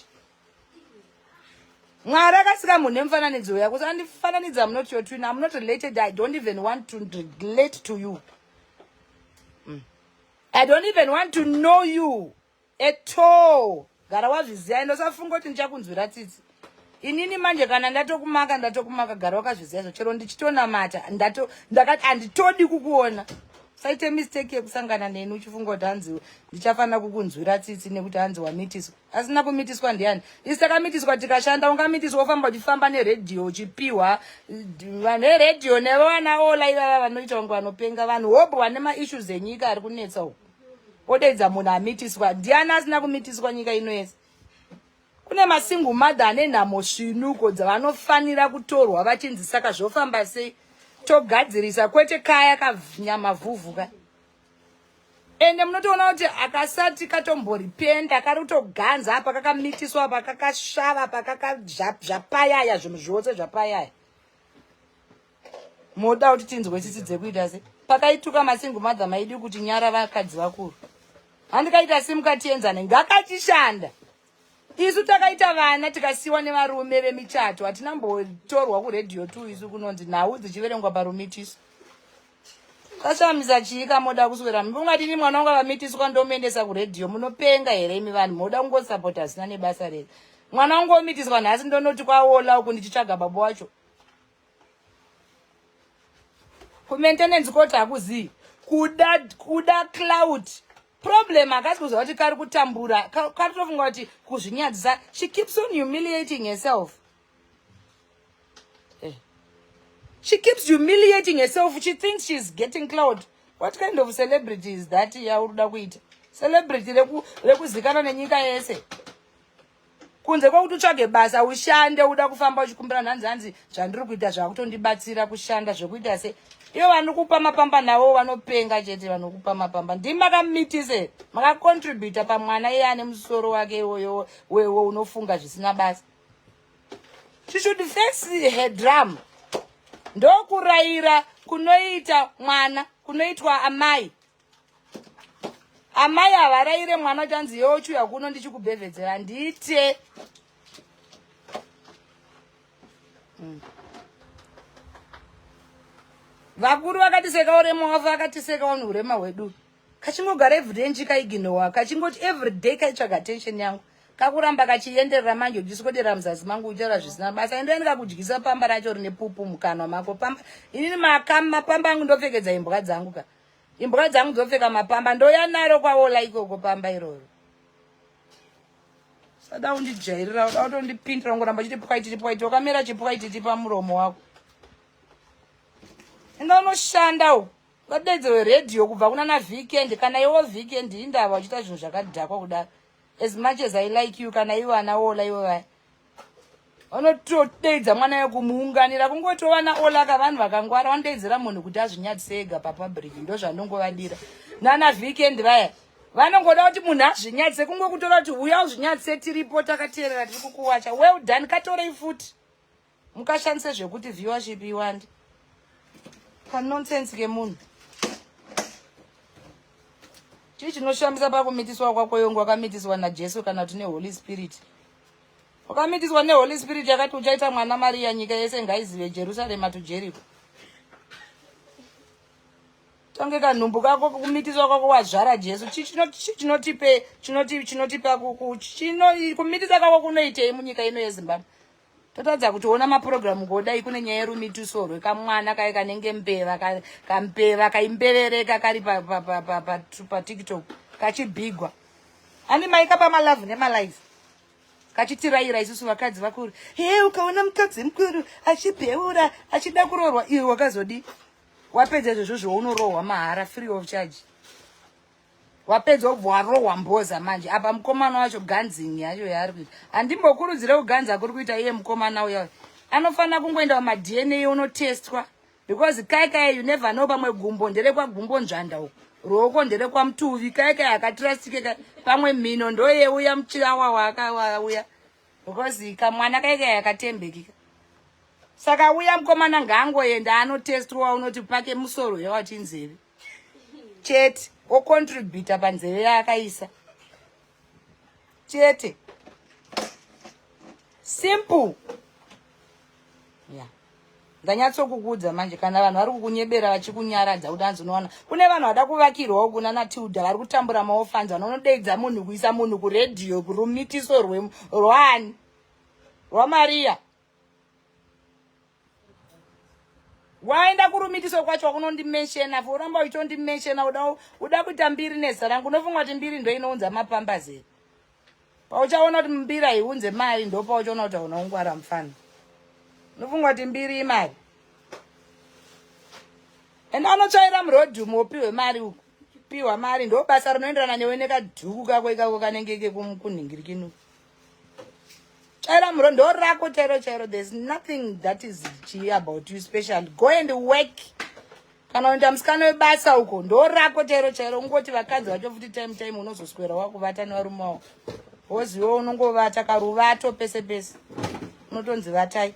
mwari akasika munhu nemufananidzo uya kuti andifananidza I'm not your twin I'm not related I don't even want to relate to you mm. I don't even want to know you at all gara wazviziva ende usafunga kuti ndichakunzwira tsitsi inini manje kana ndatokumaka ndatokumaka gara wakazviziva zvo chero ndichitonamata ndato ndakati handitodi kukuona saite mistake yekusangana neni uchifunga kuti hanzi ndichafanira kukunzwira tsitsi nekuti hanzi wamitiswa asina kumitiswa ndiani isi takamitiswa tikashanda ungamitiswa wofamba uchifamba neredhiyo uchipiwa vanhu veredhiyo nevana ola ivava vanoita kunge vanopenga vanhu hobho vane maissues enyika ari kunetsa uku odeedza munhu amitiswa ndiani asina kumitiswa nyika ino yese kune masingle mother ane nhamo svinuko dzavanofanira kutorwa vachinzi saka zvofamba sei togadzirisa kwete kaya kanyamavhuvhu ka ende munotoona kuti akasati katomboripenda kari kutoganza apa kakamitiswa apa kakasvava apa kakazvapayaya zvinhu zvose zvapayaya moda kuti tinzwe tsitsi dzekuita se pakaituka masingle mother maidi kuti nyara vakadzi vakuru handikaita simuka tienzane ngakachishanda isu takaita vana tikasiwa nevarume vemichato hatina mbotorwa kuredhiyo t isu kunonzi nhau dzichiverengwa parumitiso kashamisa chii kamoda kuswera mungatini mwana wangu akamitiswa ndomuendesa kuredhiyo munopenga here imi vanhu moda kungosapota asina nebasa rese mwana wangu omitiswa nhasi ndonoti kwaola uku ndichitsvaga baba wacho kumaintenance koti hakuzii kuda kuda cloud problem akasi kuziva kuti kari kutambura kari tofunga kuti kuzvinyadzisa she keeps on humiliating herself eh. she keeps humiliating herself she thinks she's getting cloud what kind of celebrity is that yauri kuda kuita celebrity rekuzikanwa nenyika yese kunze kwekuti utsvage basa ushande uda kufamba uchikumbira nhanzi hanzi zvandiri kuita zvakutondibatsira kushanda zvekuita se ivo vanokupa mapamba navo vanopenga chete vanokupa mapamba ndimi makamitise makacontributa pamwana iye ane musoro wake iwoyo wewo unofunga zvisina basa she should face her drum ndokurayira kunoita mwana kunoitwa amai amai havaraire mwana chanzi iwe uchiuya kuno ndichikubhevhedzera ndiite mm. vakuru vakatiseka urema wafa vakatiseka wani urema hwedu kachingogara everyday nchikaiginowa kachingoti everyday kaitsvaga attention yangu kakuramba kachienderera manje uchiswedera muzasi mangu uchitaura zvisina basa endo ndikakudyisa pamba racho rine pupu mukanwa mako pamba inini mapamba angu ndopfekedza imbwa dzangu ka imbwa dzangu dzopfeka mapamba ndoya naro kwaola ikoko pamba iroro sada undijairira uda kutondipindira ungoramba uchiti pwaititi pwaiti wakamera chipwaititi pamuromo wako enda unoshanda uku vadedzerwe redhiyo kubva kuna na weekend kana iwo weekend indava uchiita zvinhu zvakadhakwa kudaro as much as i like you kana ivo ana wola ivo vaya Vanotodeidza mwana yekumuunganira kungoti vana olaka vanhu vakangwara vanodeedzera munhu kuti azvinyadzise ega papublic, ndozvanongovadira. Nana weekend vaya vanongoda kuti munhu azvinyadzise, kungokutora kuti uya uzvinyadzise, tiripo takateerera, tiri kukuwacha. Well done, katorei futi mukashandise zvekuti viewership iwande. Kanonsense kemunhu. Chii chinoshamisa pakumitiswa kwako yongu? Wakamitiswa naJesu kana kuti neHoly Spirit? Wakamitiswa neHoly Spirit yakati uchaita mwana Mariya, nyika yese ngaizive, Jerusarema to Jericho. Tange kanhumbu kako, kumitiswa kwako wazvara Jesu. Chii chinotipe chinotipa kumitisa kwako kunoitei munyika ino yeZimbabwe? Totadza kutoona mapurogiramu kodai kune nyaya yerumitiso rwekamwana kaye kanenge mbeva, kambeva kaimbevereka kari paTikTok kachibhigwa. Ani mai kapa malove nemalife kachitiraira isusu vakadzi vakuru. He, ukaona mukadzi mukuru achibheura achida kuroorwa, iwe wakazodii? Wapedza izvozvo zvounorohwa mahara, free of charge. Wapedza wobva warohwa mboza. Manje apa mukomana wacho ganzing yacho yaari kuita, handimbokurudzire kuganza kuri kuita iye mukomana uya. Anofanira kungoenda pamaDNA unotestwa, because kai kai, you never know, pamwe gumbo nderekwagumbo nzvanda uku, ruoko nderekwamutuvi. Kai kai akatrastike kai, pamwe mhino ndoyeuya muchiawa waakauya, because kamwana kai kai akatembekika. Saka uya mukomana ngaangoenda anotestwa, unoti pake musoro yawati nzeve chete, ocontributa panzeve yaakaisa chete. Simple, yeah. Ndanyatsokukuudza manje, kana vanhu vari kukunyebera vachikunyaradza kuti anzi unowana kune vanhu vada kuvakirwawo kuna naTilda vari kutambura maorphans, vanonodeidza munhu, kuisa munhu kuredhiyo, rumitiso rwani rwaMariya. Waenda kurumitiso kwacho wakunondimentiona fo, uramba uchitondimentiona, uda kuita mbiri nezita rangu. Unofunga kuti mbiri ndo inounza mapambers here? Pauchaona kuti mbiri haiunze mari, ndo pauchaona kuti hauna ungwara mufana. Unofunga kuti mbiri imari? Ende anotsvaira murodhi umo, upiwe mari uku, piwa mari, ndo basa rinoenderana newe nekadhuku kako ikako kanenge kekunhingirikinu. Tsvaira muro, ndo rako chairo chairo. There's nothing that is chii about you special. Go and work. Kana unoita musikana webasa uko, ndo rako chairo chairo. Ungoti vakadzi vacho futi time time unozoswera wakuvata nevarume wavo, woziva unongovata karuvato pese pese, unotonzi vatai.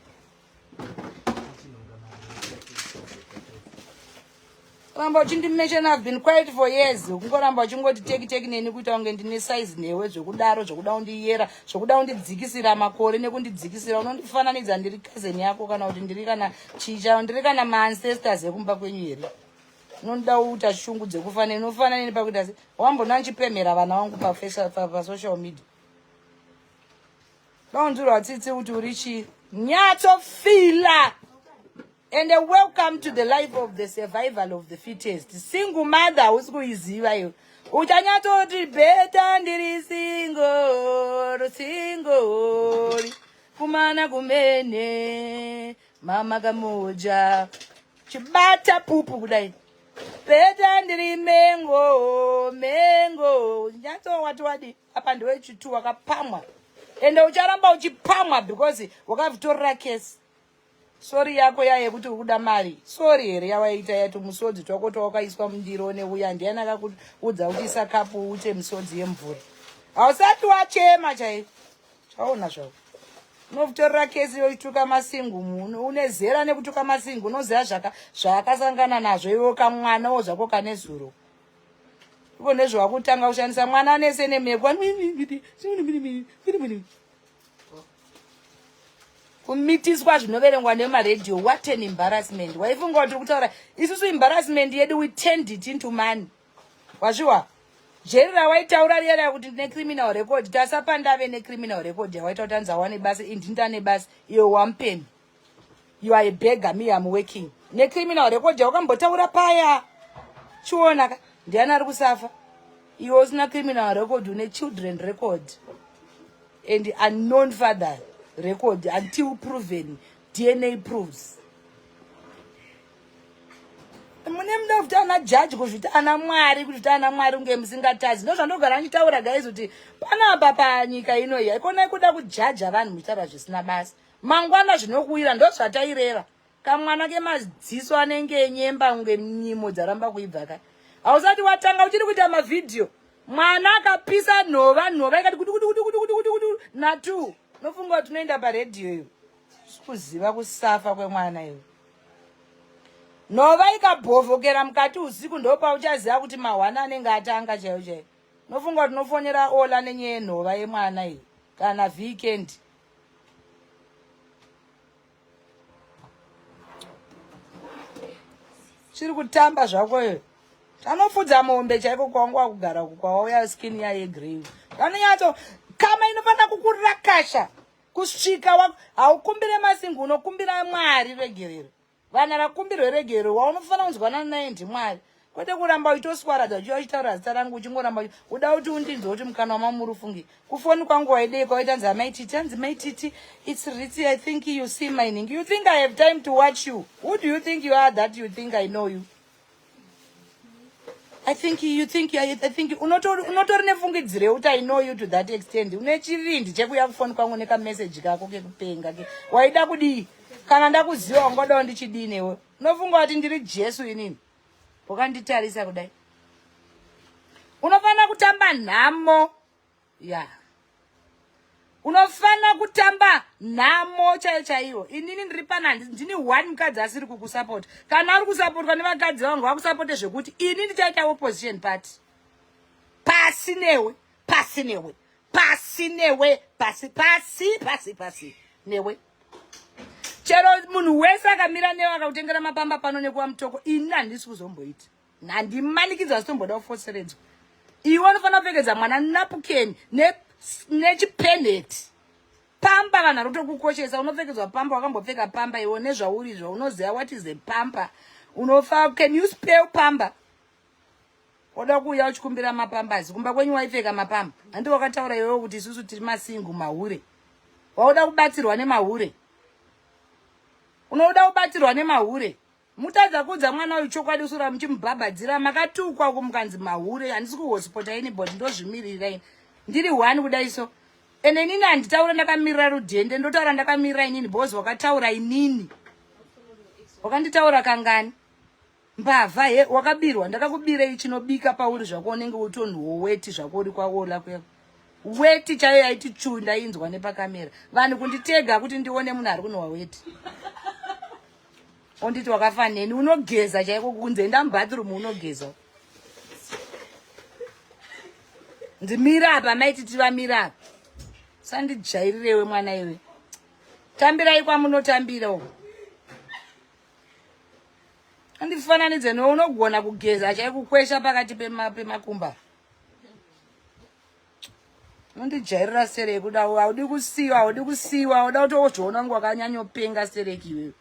Ramba uchindimention. I've been quiet for years. Kungoramba uchingoti teki teki neni, kuita kunge ndine size newe zvekudaro, zvokuda kundiyera, zvokuda kundidzikisira makore nekundidzikisira. Unondifananidza ndiri cousin yako kana kuti ndiri kana chicha, ndiri kana maancestors ekumba kwenyu here? Unoda kuita shungu dzekufanira, unofanana neni pakuita se wambona ndichipemhera vana vangu pasocial media? Daunzirwa tsitsi kuti uri chii? Nyatsofila. And welcome to the life of the survival of the fittest. Single mother hausi kuiziva iwe. Uchanyatsoti better ndiri single, single kumana kumene mama kamoja chibata pupu kudai. Better ndiri mengo mengo. Nyatso wati wadi apa ndewechitu, wakapamwa, ende ucharamba uchipamwa because wakavhitorera kesi. Sorry yako ya yekuti uri kuda mari, sorry here yawaita yati musodzi twako twawakaiswa mundiro neuya? Ndiani akakuudza kuti isa kapu ute misodzi yemvura? Hausati wachema chaiko, chaona zvako. Unotorera kesi yochituka masingu, munhu une zera nekutuka masingu. Unoziva zvaakasangana nazvo iwe kamwanawo zvako kane zuro ivo nezvawakutanga kushandisa mwana anese nemekwa kumitiswa zvinoverengwa nemaredhiyo. What an embarrassment! Waifunga kuti tiri kutaura isusu embarrassment yedu, we turned it into money. Wazviwa jeri rawaitaura riya raya kuti ndine criminal record, tasapa ndave necriminal record yawaita kuti anzi awane basa. Indini basa iwe wamupemi. You are a beggar, me am working. Necriminal record yawakambotaura paya, chiona ka, ndiani ari kusafa? Iwe usina criminal record, une children record and unknown father record until proven DNA proves. Mune muda kuti ana jaji, kuzviti ana Mwari, kuzviti ana Mwari, kunge musingatadzi. Ndo zvandogara ndichitaura, guys, kuti panapa panyika inoyi haikona kuda kujaja vanhu muchitaura zvisina basa. Mangwana zvinokuwira ndozvataireva. Kamwana kemaziso anenge enyemba kunge nyimo dzaramba kuibva ka. Hausati watanga uchiri kuita mavhidhiyo. Mwana akapisa nhova nhova ikati kudu kudu kudu kudu kudu kudu natu. Unofunga kuti unoenda paredhiyo iyo. Kuziva kusafa kwemwana iwe. Nhova ikabhovhokera mukati usiku ndopauchaziva kuti mahwana anenge atanga chaiyo chaiyo. Unofunga kuti unofonera Ola nenyaya yenhova yemwana iyi kana weekend. Chiri kutamba zvako iwe. Anofudza mombe chaiko kwawangu wakugara uku kwawauya skin yaye grey. Anonyatso kama inofanira kukurakasha kusvika haukumbire masingu unokumbira Mwari regerero. Vana vakumbirwe regerero waunofanira kunzwanana naye ndiMwari kwete kuramba uchitoswaradza uchiuya uchitaura zita rangu uchingoramba uda kuti undinzwe kuti mukanwa mamuri ufunge kufoni kwangu waidei kwaita nzi amai titi anzi mai titi its ritsi i think you see my ning you think i have time to watch you who do you think you are that you think i know you I think you think I think unotori unotori nefungidziro yekuti I know you to that extent. Une chivindi chekuya kufoni kwangu nekameseji kako kekupenga ke. Waida kudii? Kana ndakuziva wangadawo ndichidii newe? Unofunga kuti ndiri Jesu inini? Wakanditarisa kudai. Unofanira kutamba nhamo. Ya. Yeah. Unofanira kutamba nhamo chaiyo chaiyo. Inini ndiri pana ndini one mukadzi asiri kukusapota. Kana ari kusapotwa nevakadzi vangu vakusapote zvekuti ini ndichaita opposition party. Pasi newe, pasi newe, pasi newe, pasi pasi pasi pasi newe. Chero munhu wese akamira newe akakutengera mapamba pano nekuva mutoko, ini handisi kuzomboita. Handimanikidzwa asi tomboda kufoseredzwa. Iwe unofanira kupfekedza mwana napukeni nechipenheti. Pamba vanhu vari kutokukoshesa, unopfekedzwa pamba, wakambopfeka pamba iwe nezvauri izvo, unoziva what is a pamper. Unofa, can you spell pamba? Oda kuuya uchikumbira mapambazi. Kumba kwenyu waipfeka mapamba. Handi wakataura iwewe kuti isusu tiri masingu mahure. Wauda kubatsirwa nemahure. Unoda kubatsirwa nemahure. Mutadza kuudza mwana uyu chokwadi usura muchimubhabhadzira makatukwa uko mukanzi mahure handisi kuhosipota anybody ndozvimirira ini ndiri one kudai so ende inini handitaura ndakamirira rudhende ndotaura ndakamirira inini because wakataura inini wakanditaura kangani mbavha he wakabirwa ndakakubirei chinobika pauri zvako unenge utonhuwo weti zvako uri kwaola kuya weti chaiyo yaiti chuu ndainzwa nepakamera vanhu kunditega kuti ndione munhu ari kunhuwa weti onditi wakafa neni unogeza chaiko kunze enda mubathroom unogeza ndimira apa maiti tivamira apa sandijairirewe mwana iwe tambirai kwamunotambira uko andifananidze newe unogona kugeza chaiko kukwesha pakati pemakumba unondijairira sereki kuda haudi kusiiwa haudi kusiiwa uda kutozviona kunge wakanyanyopenga sereki iwewe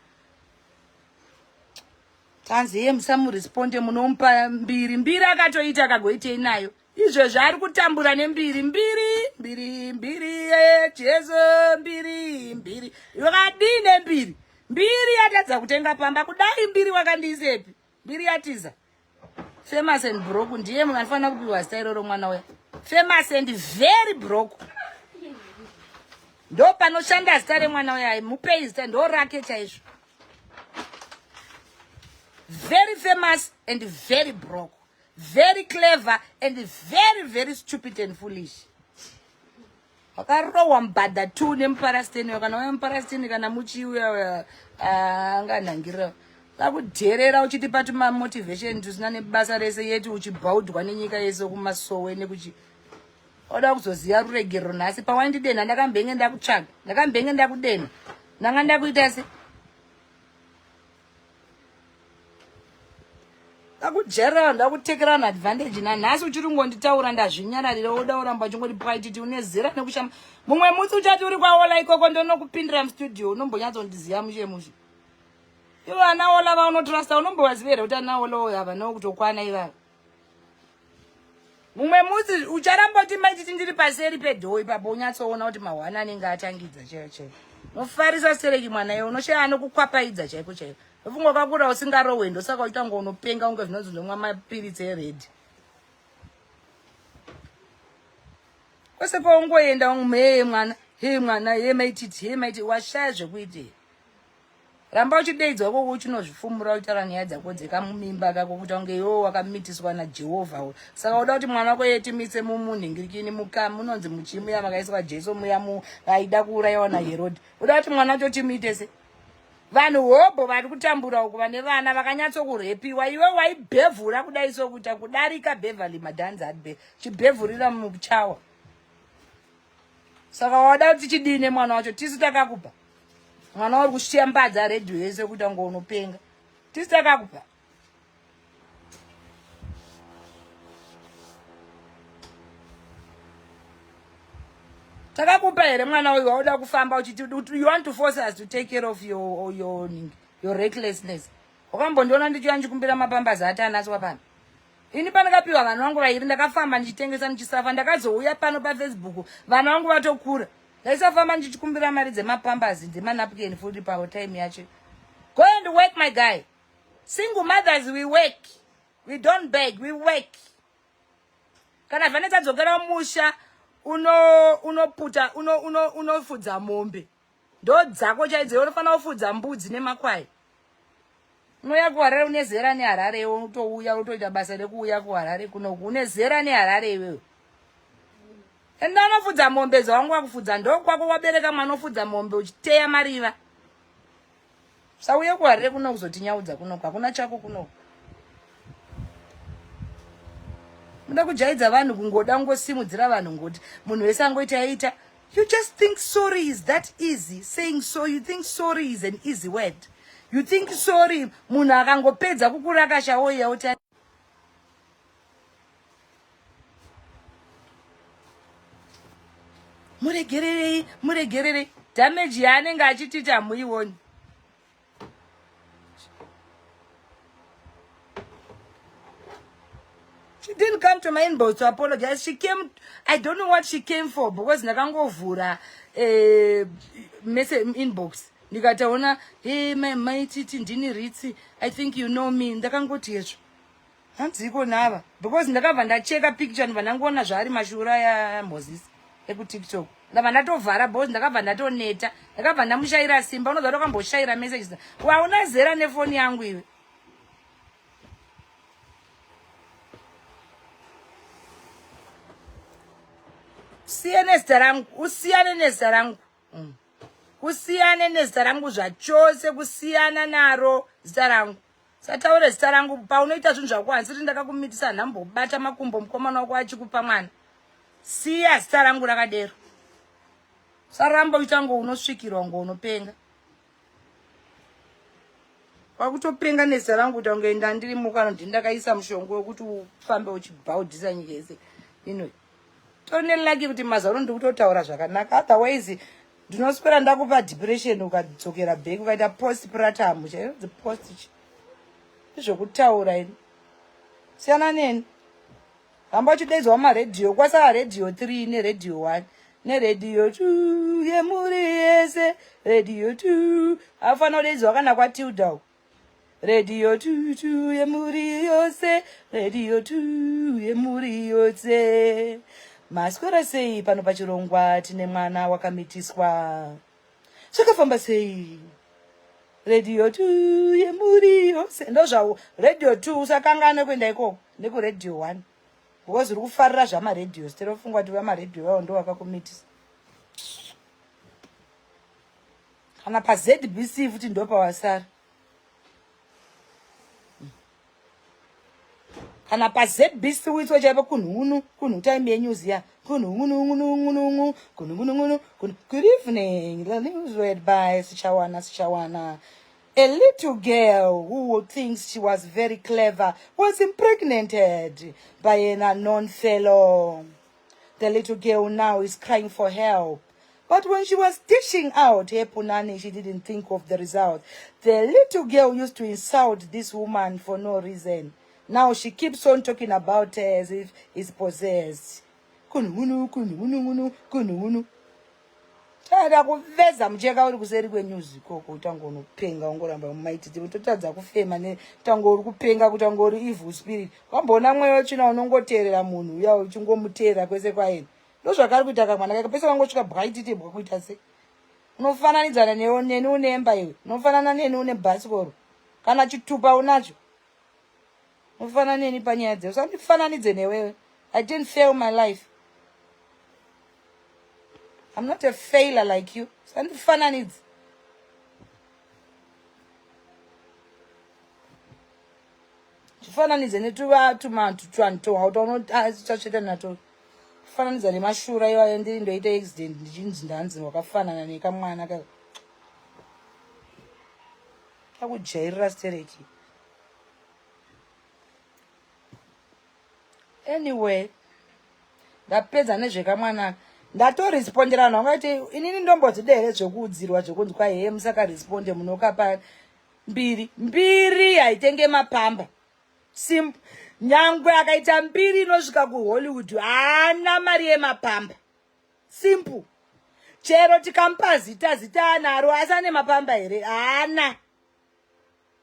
tanzi iye musamuresponde munomupa mbiri mbiri akatoita akagoitei nayo izvezvi ari kutambura nembiri mbiri mbiri mbiri jesu mbiri mbiri wakadii nembiri mbiri yatadza kutenga pamba kudai mbiri wakandiisepi mbiri yatiza famous and broke ndiye munhu anofanira kupiwa zita iroro mwana uya famous and very broke ndo panoshanda zita remwana uya mupei zita ndo rake chaizvo very famous and very broke very clever and very very stupid and foolish Wakarohwa mubhadha tu nemuparasteni uyo kana uya muparasteni kana muchi uya ah, anganhangirira kakudherera uchitipa tumamotivation tusina nebasa rese yeti uchibhaudwa nenyika yese kumasowe nekuchi oda kuzoziva ruregerero nhasi pawandidenha ndakambenge ndakutsvaga ndakambenge ndakudenha ndanga ndakuita se ndakujerera ndakutekera an advantage nanhasi uchiri kungonditaura ndazvinyararira woda uramba uchingoti pwaititi une zera nekushama mumwe musi uchati uri kwaola ikoko ndonokupindira mustudio unombonyatsondiziva mushe mushe ivo ana ola vaunotrasta unombovaziva here kuti ana ola oyo havanawo kutokwana ivava mumwe musi ucharamba kuti maititi ndiri paseri pedhoo ipapo unyatsoona kuti mahwana anenge atangidza chaiyo chaiyo unofarisa stereki mwana iwe unoshaya anokukwapaidza chaiko chaiko ufunga wakakura usingarohwe ndosaka uchiita ngo unopenga unge zvinonzi unomwa mapiritsi eredhi kwese paungoenda mhee mwana He mwana, he maititi, he maititi, washaya zvekuita. Ramba uchideidzwa ikoko uchinozvifumura uchitaura nyaya dzako dzekamumimba kako kuti unge iwe wakamitiswa naJehovha. Saka uda kuti mwana wako yetimise mumunhingirikini muka munonzi muchii muya makaiswa Jesu muya mu aida kuurayiwa naHerodi. Uda kuti mwana wacho timuite sei? Vanhu hobho vari kutambura uku vane vana vakanyatsokurepiwa iwe waibhevhura kudai so kuita kudarika Beverly Madhanzi adbe chibhevhurira muchawa. Saka wada kuti chidii nemwana wacho tisu takakupa. Mwana uri kushambadza radio yese kuti ango unopenga. Tisu takakupa. Takakupa here mwana uyu wauda kufamba uchiti you want to force us to take care of your your your recklessness. Wakambondiona ndichiuya ndichikumbira mapambazi ati anatswa pano. Ini pandakapiwa vanhu vangu vairi ndakafamba ndichitengesa ndichisafa ndakazouya pano pafacebook vana vangu vatokura ndaisafamba ndichikumbira mari dzemapambazi dzemanapukeni futi pavo time yacho. Go and work my guy. Single mothers we work. We don't beg, we work. Kana Vanessa adzokera musha uno unoputa uno uno unofudza mombe. Ndo dzako chaidzo unofanira kufudza mbudzi nemakwai. Unouya kuHarare une zera neHarare iwe unotouya unotoita basa rekuuya kuHarare kunoku une zera neHarare iwewe. Enda unofudza mombe dzawangu wakufudza ndokwako wabereka mwana ofudza mombe uchiteya mariva. Sauye kuHarare kuno kuzotinyaudza kunoku hakuna chako kunoku. Muda kujaidza vanhu kungoda kungosimudzira vanhu ngoti munhu wese angoita aita. You just think sorry is that easy. Saying so, you think sorry is an easy word. You think sorry munhu akangopedza kukurakasha oiya oti muregererei muregererei damage yaanenge achitiita hamuioni. She didn't come to my inbox to apologize. She came, I don't know what she came for because ndakangovhura eh, message inbox. Ndikataona, hey, my, my titi ndini Ritsi, I think you know me. Ndakangoti yezvo. Hanzi iko nava because ndakabva ndacheka picture ndibva ndangoona zvaari mashura ya Moses ekuTikTok. Ndabva ndatovhara because ndakabva ndatoneta. Ndakabva ndamushaira simba unoziva ndakamboshaira messages. Wauna zera nefoni yangu iwe. Siye nezita rangu, usiyane nezita rangu. Kusiyane nezita rangu zvachose, kusiyana naro zita rangu. Sataure zita rangu paunoita zvinhu zvako handisiri ndakakumitisa nhambobata makumbo mukomana wako achikupa mwana. Siya zita rangu rakadero. Saramba uita ngo unosvikirwa ngo unopenga. Kwakutopenga nezita rangu kuti unge ndandiri mukano ndini ndakaisa mushonga wekuti ufambe uchibhaudhisa nyika yese. Ino tone lucky kuti mazuva ano ndikutotaura zvakanaka otherwise ndinoswera ndakupa depression ukadzokera back ukaita post pratum chaiyo post izvokutaura ini siyana neni ramba uchidaidzwa mumaredhiyo kwasara redhiyo 3 neredhiyo 1 neredhiyo 2 yemhuri yese redhiyo 2 afanira kudaidzwa kana kwatilda uko redhiyo 2 yemhuri yose redhiyo 2 yemhuri yose maswera sei pano pachirongwa tine mwana wakamitiswa zvakafamba sei redhiyo 2 yemhuri yose ndozvawo redhiyo 2 usakangane kuenda ikoko nekuredhiyo 1 because uri kufarira zvamaredhiyo siterofunga kuti vamaredhiyo vavo ndo vakakumitisa kana pazbc futi ndopawasara kana pazbc uitswe chaipo kunhunu kunhu time yenews ya kunhungunungunungunungu kunhungunungungu good evening the news read by sichawana sichawana A little girl who thinks she was very clever was impregnated by an unknown fellow. The little girl now is crying for help. But when she was dishing out her punani, she didn't think of the result. The little girl used to insult this woman for no reason. Now she keeps on talking about her as if it's possessed. Kununu, kununu, kununu. Tada kuveza mucheka uri kuseri kwenews ikoko utange unopenga ungoramba mumaititi utotadza kufema netange uri kupenga kutange uri evil spirit. Wamboona mweya wetsvina unongoteerera munhu uya uchingomuteerera kwese kwaenda. Ndozvakari kuita kamwana kake pese vangosvika bwaitite bwa kuita sei. Unofananidzana newe neni une emba iwe. Unofanana neni une bhasikoro. Kana chitupa unacho. Unofanana neni panyaya dze. Usandifananidze newewe. I didn't fail my life. I'm not a failure like you. Usandifananidze. Chifananidze netuvanhu taunotsveta nato. Kufananidza nemashura iwayo ndiri ndoita accident ndichinzi ndanzi wakafanana nekamwana ka. Kakujairira stereki. Anyway, ndapedza nezvekamwana ndatorespondera vanhu vangaiti inini ndombodzida here zvekuudzirwa zvekunzi kwai hee musakaresponde munokapa mbiri mbiri haitenge mapamba simple nyangwe akaita mbiri inosvika kuhollywood haana mari yemapamba simple chero tikamupa zita zita anaro asi ane mapamba here haana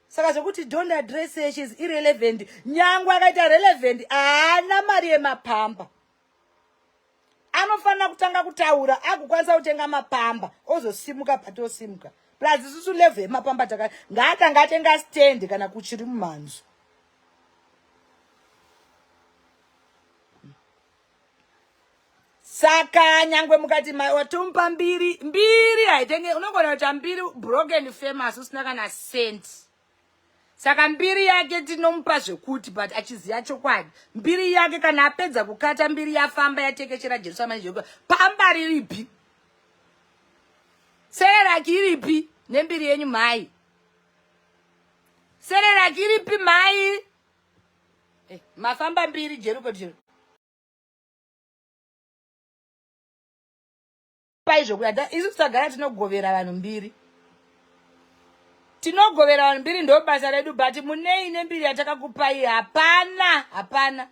saka zvekuti don't address her she's irrelevant nyangwe akaita relevant haana mari yemapamba anofanira kutanga kutaura agokwanisa kutenga mapamba ozosimuka patosimuka plus isusu level yemapamba taka ngaatanga atenga stand kana kuchiri mumhanzo saka nyangwe mukati watomupa mbiri mbiri haitenge unogona kuita mbiri broken famous usina kana cent saka mbiri yake tinomupa zvekuti but achiziva chokwadi mbiri yake kana apedza kukata mbiri yafamba yatekeshera jerusarema nejeko pamba riripi sereraki iripi nembiri yenyu mhai sereraki iripi mhai eh, mafamba mbiri jeriko jero pai zvokuda isu tagara tinogovera vanhu mbiri tinogovera vanhu mbiri ndo basa redu but munei nembiri yatakakupai hapana hapana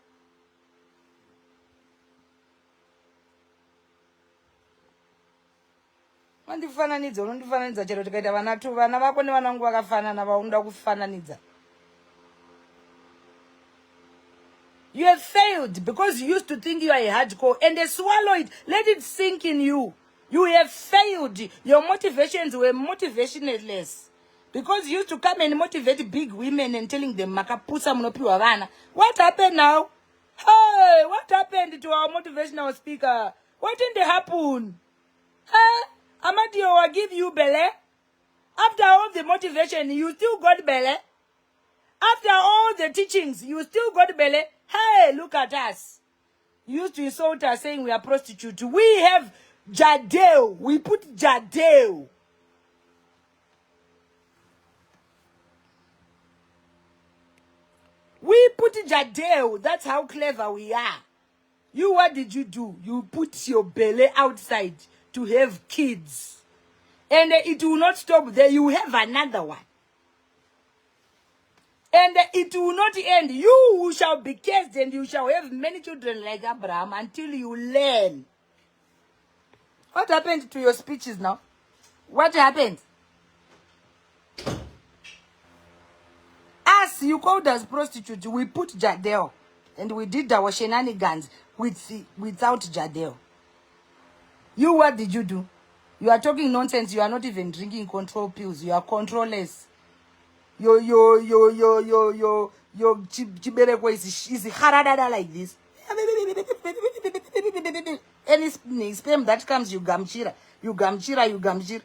unondifananidza unondifananidza chero tikaita vana tu vana vako nevana vangu vakafanana vaunoda kufananidza You have failed because you used to think you are a hardcore and they swallow it. Let it sink in you. You have failed. Your motivations were motivationless. Because you used to come and motivate big women and telling them, makapusa munopiwa vana. What happened now? Hey, what happened to our motivational speaker? What did happen? Huh? Amadio, I give you belle. After all the motivation, you still got belle. After all the teachings, you still got belle. Hey, look at us. You used to insult us saying we are prostitutes. We have Jadeo. We put Jadeo. We put Jadeo. That's how clever we are. You, what did you do? You put your belly outside to have kids. And it will not stop there. You have another one. And it will not end. You shall be cursed and you shall have many children like Abraham until you learn. What happened to your speeches now? What happened? Us, you called us prostitutes. We put Jadel and we did our shenanigans without Jadel. You, what did you do? You are talking nonsense. You are not even drinking control pills. You are controlless. Your chibereko is haradada like this. Any sperm that comes, you gamchira, you gamchira, you gamchira.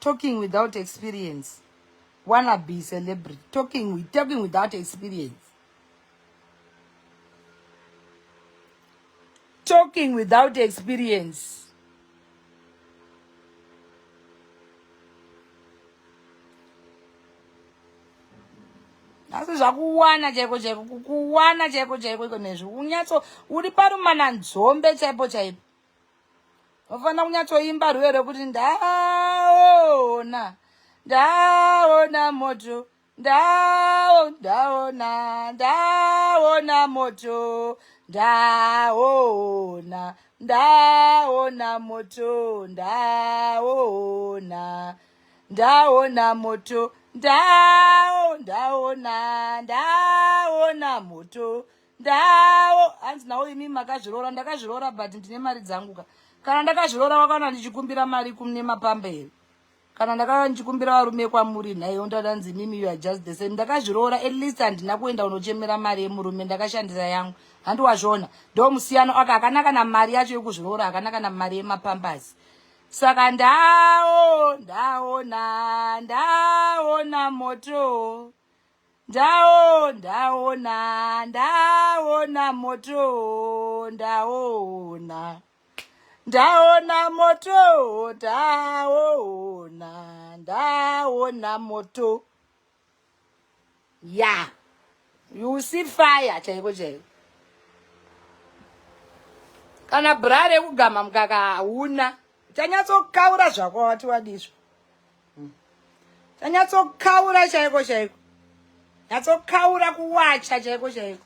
Talking without experience. Wanna be celebrity. Talking without experience. Talking without experience. Asi zvakuwana chaiko chaiko, kukuwana chaiko chaiko iko nezvi unyatso uri parumana nzombe chaipo chaipo. Unofanira kunyatsoimba rwiyo rwekuti ndaona, ndaona moto, ndao, ndaona, ndaona moto, ndaona, ndaona moto, ndaona, ndaona moto. Ndao ndaona ndaona moto ndao hanzi nawo imi makazviroora ndakazviroora but ndine mari dzangu ka kana ndakazviroora wakaona ndichikumbira mari kune mapamba here kana ndakava ndichikumbira varume kwamuri nhaiwo ndadanzi mimi you are just the same ndakazviroora at least handina kuenda unochemera mari yemurume ndakashandisa yangu handi wazviona ndo musiyano aka hakana kana mari yacho yekuzviroora hakana kana mari yemapambazi saka ndao ndaona ndaona moto ndao ndaona ndaona moto ndaona ndaona moto ndaona ndaona moto ya yeah. You see fire chaiko chaiko kana bra rekugama mukaka hauna chanyatsokaura zvako wati wadizvo chanyatsokaura chaiko chaiko nyatsokaura kuwacha chaiko chaiko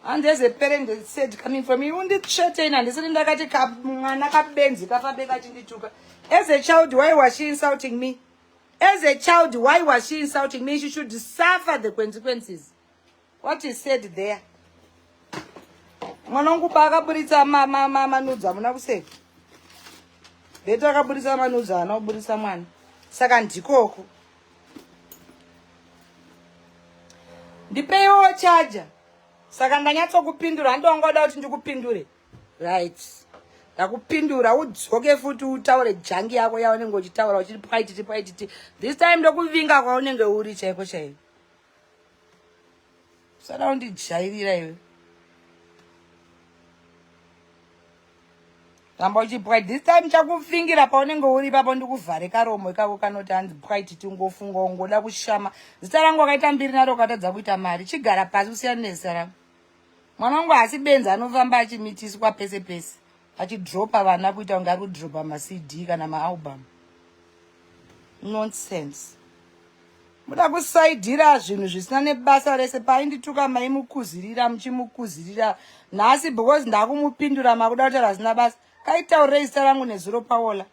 And there's a parent that said coming from me, unditsvete ini handisiri ndakati mwana kabenzi kafabe kachindituka. As a child, why was she insulting me? As a child, why was she insulting me? She should suffer the consequences. What is said there? Mwana wangu paakaburitsa manudzi hamuna kuseka. Beta akaburitsa manudzi haana kuburitsa mwana. Saka ndikoko. Ndipeiwo charger. Saka ndanyatsokupindura handi wanga wada kuti ndikupindure. Right. Ndakupindura udzoke futi utaure jangi yako yaunenge uchitaura uchiti pwaititi pwaititi. This time ndokuvinga kwaunenge uri chaiko chaiko. Usada kundijairira iwe. Ramba uchipwai this time chakufingira paunenge uri ipapo ndikuvhare karomo ikako kanoti hanzi pwai titi ungofunga ungoda kushama zita rangu wakaita mbiri naro ukatadza kuita mari chigara pasi usiyane nezita rangu mwana wangu haasi benzi anofamba achimitiswa pese pese achidropa vana kuita kunge ari kudropa macd kana maalbum nonsense muda kusaidhira zvinhu zvisina nebasa rese paindituka maimukuzirira muchimukuzirira nhasi because ndakumupindura makuda kutaura zvisina basa kaitaurirei zita rangu nezuro paola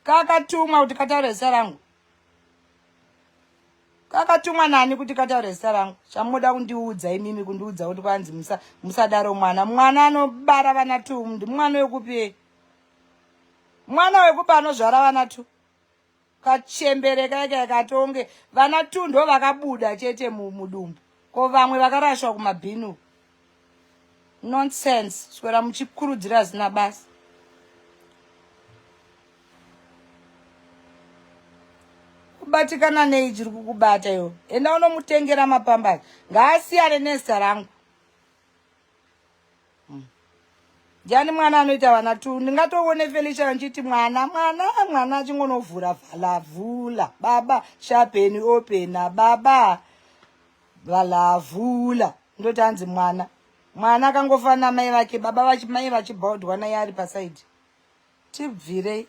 kakatumwa kuti kataure zita rangu kakatumwa nani kuti kataure zita rangu chamunoda kundiudza imimi kundiudza kuti kwanzi musadaro mwana mwana anobara vana tu ndimwana wekupi mwana wekupi anozvara vana tu Kachembere kaika katonge vana tu ndo vakabuda chete mudumbu ko vamwe vakarashwa kumabhini uku nonsense swera muchikurudzira zina basa kubatikana nei chiri kukubata iwe enda unomutengera mapambazi ngaasiyane nezita rangu Ndiani mwana anoita vana tu ndingatoone Felicia ndichiti mwana mwana mwana achingonovhura vhalavhula baba shapeni opena baba vhalavhula ndoti hanzi mwana mwana akangofanana mai vake baba vachi mai vachibhodwa naye ari pasaidi Tibvirei.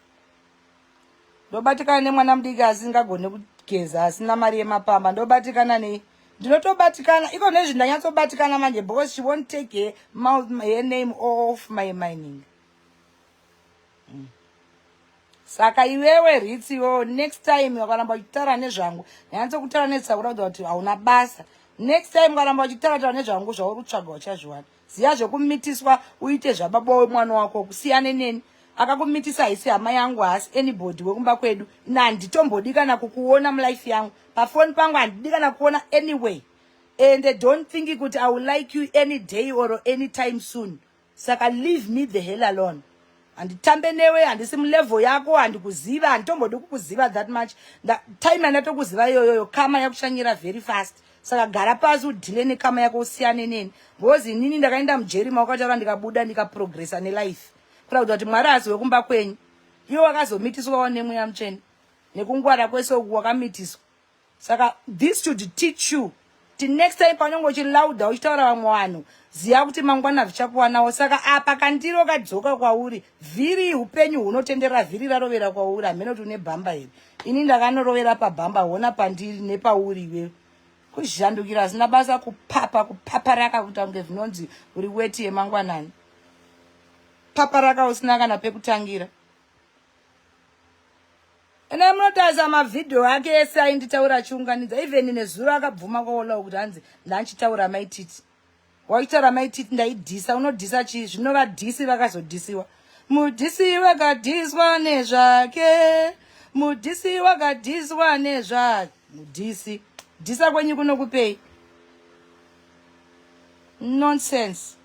Ndobatikana nemwana mudiki asingagone kugeza asina mari yemapamba ndobatikana nei? Ndinotobatikana iko nezvi ndanyatsobatikana manje because she won't take her mouth her name off my mining. Mm. Saka iwewe Ritz iwewe next time wakaramba uchitaura nezvangu ndanyatsokutaura nezvakuratidza kuti hauna basa. Next time ukaramba uchitaura taura nezvangu zvauri kutsvaga uchazviwana. Ziya zvekumitiswa uite zvababa wemwana wako kusiyane neni. Akakumitisa haisi hama yangu haasi anybody wekumba kwedu. Ini handitombodi kana kukuona mulife yangu. Pafoni pangu handidi kana kuona anyway. And don't think kuti I will like you any day or any time soon. Saka leave me the hell alone. Handitambe newe, handisi mulevel yako, handikuziva, handitombodi kukuziva that much. Nda, time yandatokuziva iyoyoyo kama yakushanyira very fast. Saka gara pasi udhile nekama yako usiyane neni. Because inini ndakaenda mujeri mawakataura ndikabuda ndikaprogressa nelife. Kuratidza kuti Mwari haasi wekumba kwenyu. Iwe wakazomitiswawo nemweya mutsvene. Nekungwara kwese uku wakamitiswa. Saka this should teach you kuti next time paunenge uchilauda uchitaura vamwe vanhu ziva kuti mangwana zvichakuwanawo. Saka apa kandiro kadzoka kwauri, vhiri upenyu hunotenderera, vhiri rarovera kwauri, hameno kuti une bhamba here. Ini ndakanorovera pabhamba, hona pandiri nepauri iwewe. Kuzhandukira hazina basa, kupapa kupaparaka kuita kunge zvinonzi uri weti yemangwanani. Paparaka usina kana pekutangira. Ene munotarisa mavhidhiyo ake ese ainditaura achiunganidza even nezuro akabvuma kwaolawo kuti hanzi ndanchitaura maititi waitaura maititi ndaidhisa unodhisa chii zvino vadhisi vakazodhisiwa mudhisi wakadhiswa nezvake mudhisi wakadhiswa nezvake mudhisi dhisa kwenyu kunokupei nonsense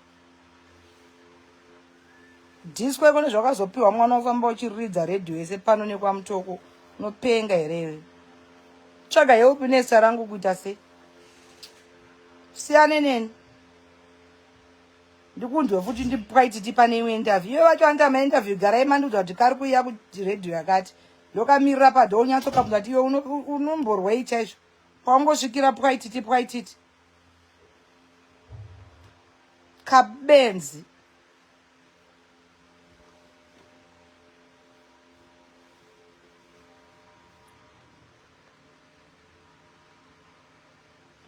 Disco yako nezvakazopiwa mwana ufamba uchiridza radio yese pano nekwamutoko unopenga here iwe tsvaga help nezita rangu kuita sei siyane neni ndikunzwe futi ndipwaititi pane imwe interview iwe vacho vanoita mainterview garai mandiudza kuti kari kuuya kuredhiyo yakati ndokamirira padho unyatsokabvunza kuti iwe unomborwei chaizvo paungosvikira pwaititi pwaititi kabenzi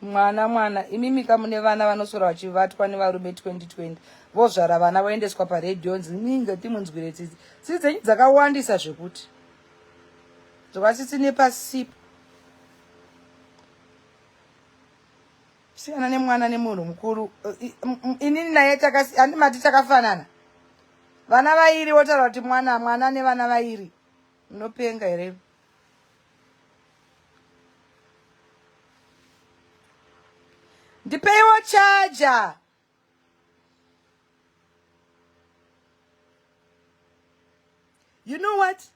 mwana mwana imimi ka mune vana vanoswera vachivatwa nevarume 2020 vozvara vana voendeswa paredhiyo nzi ninge timunzwire tsitsi tsitsi dzenyu dzakawandisa zvekuti dzokasitsi nepasipo siyana nemwana nemunhu mukuru inini naye handi mati takafanana vana vairi wotaura kuti mwana mwana nevana vairi unopenga here ndipeiwo chaja You know what?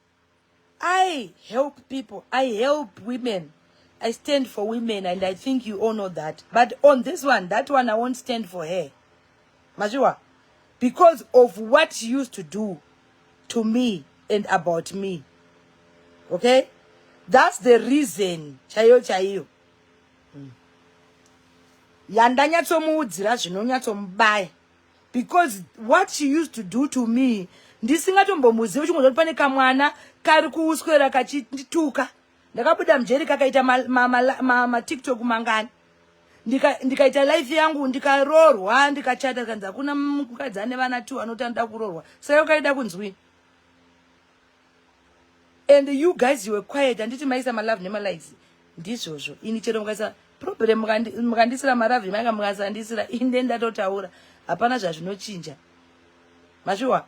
I help people. I help women. I stand for women and I think you all know that. But on this one, that one, I won't stand for her. Majiwa, because of what she used to do to me and about me. Okay? That's the reason. Chayo chayo. Mm. Yandanyatsomuudzira zvinonyatsomubaya. Because what she used to do to me ndisingatombomuzivi uchingonzwa kuti pane kamwana kari kuswera kachindituka ndakabuda mujeri kakaita matiktok ma, ma, ma, mangani ndikaita ndika life yangu ndikaroorwa ndikachata kanzi hakuna mukadzi ane vana two anoti anoda kuroorwa saka ukaida kunzwii and you guys you were quiet handiti maisa malove nemalikes ndizvozvo ini chero mukaisa problem mukandisira malove maika mukasandisira inde ndatotaura hapana zvazvinochinja mazviwa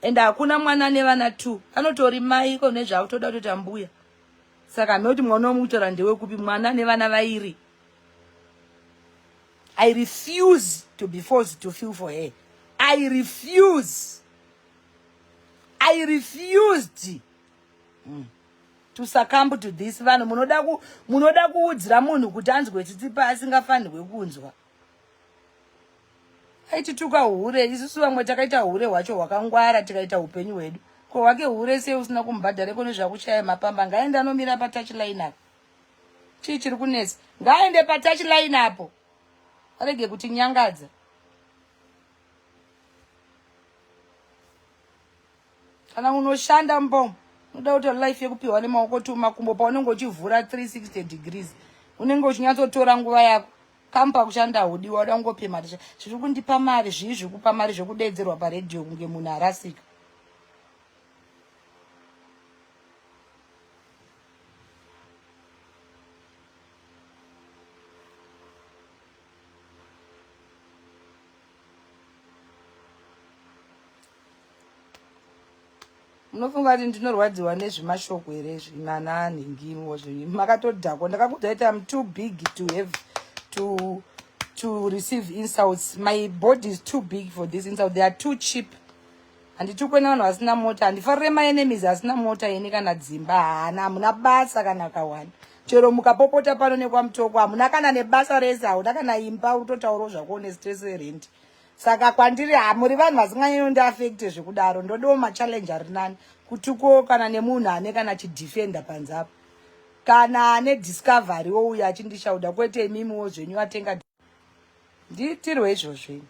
and hakuna mwana nevana two anotori mai ko nezvaakutoda kutoita mbuya saka hameno kuti mwana wamukutaura ndewekupi mwana nevana vairi i refuse to be forced to feel for her i refuse I refused mm. to succumb to this. Vanhu munoda ku munoda kuudzira munhu kuti anzwe tsitsi paasingafanirwe kunzwa. Aitituka hure, isusu vamwe takaita hure hwacho hwakangwara tikaita upenyu hwedu. Ko hwake hure sei usina kumubhadhara iko nezvakuchaya mapamba ngaende anomira patouch line apo. Chii chiri kunetsa? Ngaende patouch line apo. Arege kutinyangadza. Kana unoshanda mbo unoda kuti life yekupiwa nemaoko tu makumbo paunenge uchivhura 360 degrees unenge uchinyatsotora nguva yako kamupa kushanda hudiwa uda kungopema ticha zviri kundipa mari zvii zviri kupa mari zvekudeedzerwa paredhiyo kunge munhu arasika munofunga kuti ndinorwadziwa nezvemashoko here izvi mana nhingiwo zvenyu makatodhakwa ndakakuudza kuti am too big to have to to receive insults my body is too big for this insult they are too cheap handitukwe nevanhu vasina mota handifarire maenemies asina mota ini kana dzimba haana hamuna basa kana kawani chero mukapopota pano nekwamutoko hamuna kana nebasa rese hauna kana imba utotaurawo zvako une stress yerent saka kwandiri hamuri vanhu vasinganyanyondiafekte zvekudaro ndodawo machallenge ari nani kutuko kana nemunhu ane kana chidefender panze apo kana ane discovery wouya achindishauda kwete imimiwo zvenyu atenga ndiitirwe izvozvo ini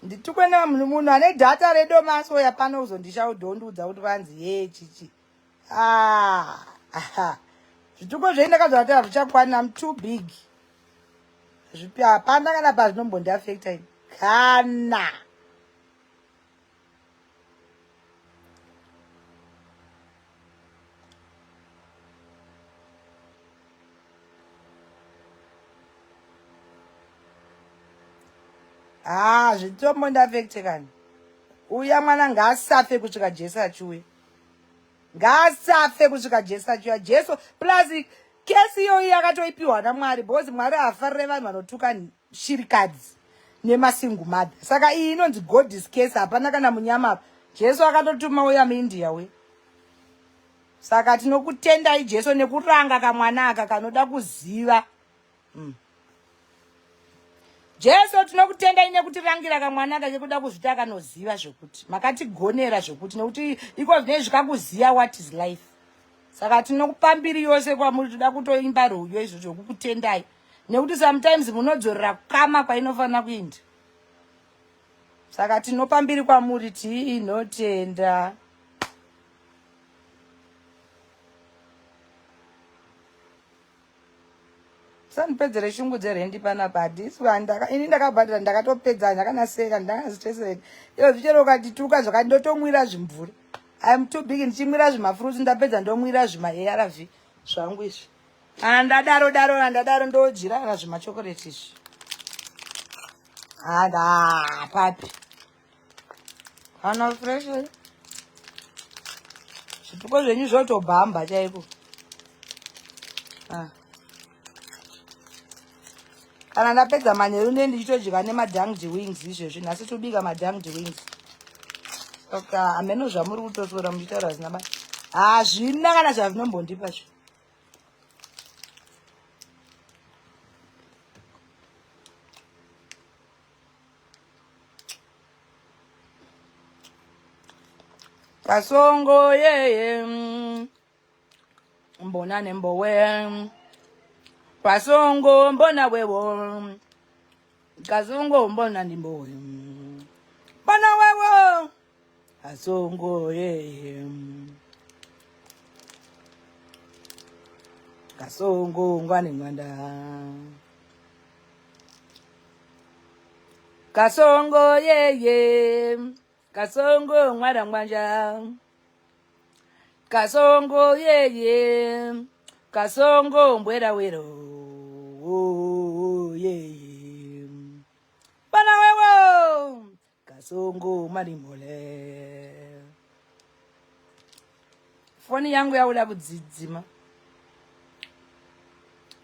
nditukwe nemunhu munhu ane data redomaso uya pano uzondishaudhondiudza kuti vanzi ye chichi ah, zvituko zvei ndakazva kuti hazvichakwani am too big zvipi hapana kana pazvinombondiafecta ini kana Haa zvitombo ndafekte kani. Uya mwana ngaasafe kusvika Jesu achiuya. Ngaasafe kusvika Jesu achiuya. Jesu plus kesi iyoyi yakatoipiwa naMwari because Mwari haafarire vanhu vanotuka shirikadzi nemasingle mother. Saka iyi inonzi God's case, hapana kana munyama apa. Jesu akatotuma uya muIndia uya. Saka tinokutendai Jesu nekuranga kamwana aka kanoda kuziva. Jesu tinokutendai nekutirangira kamwana aka kekuda kuzvita kanoziva zvekuti makatigonera zvekuti nekuti iko zvinei zvikakuziva what is life. Saka tinokupa mbiri yose kwamuri, toda kutoimba rwuyo izvo zvekukutendai nekuti sometimes munodzorera kama kwainofanira kuinda. Saka tinopa mbiri kwamuri, tinotenda. Usandipedzere shungu dzerendi panapa handisi ini ndakabhadhara ndakatopedza ndakanaseka ndakaziteseka iyo zvichero ukatituka zvakati ndotomwira zvimvura im too big ndichimwira zvimafruits ndapedza ndomwira zvimaarv zvangu izvi kana ndadaro daro andadaro ndodyira kana zvimachokoreti izvi handa papi kana fresh zvituko zvenyu zvotobhamba chaiko ah. Kana ndapedza manheru ne ndichitodya nemadanged wings izvezvi nhasi tobika madanged wings saka hameno zvamuri kutoswera muchitaura zina basa hazvina kana zvazvinombondipa zvo Kasongo yeye mbona nembowe kasongo mbona wewo kasongo mbona ndimbowe mbona wewo kasongo yeye kasongo ngwane ngwanda kasongo yeye kasongo ngwara ngwanja kasongo yeye kasongo mbwera wero oh, yeye bana wewo kasongo marimole foni yangu yakuda kudzidzima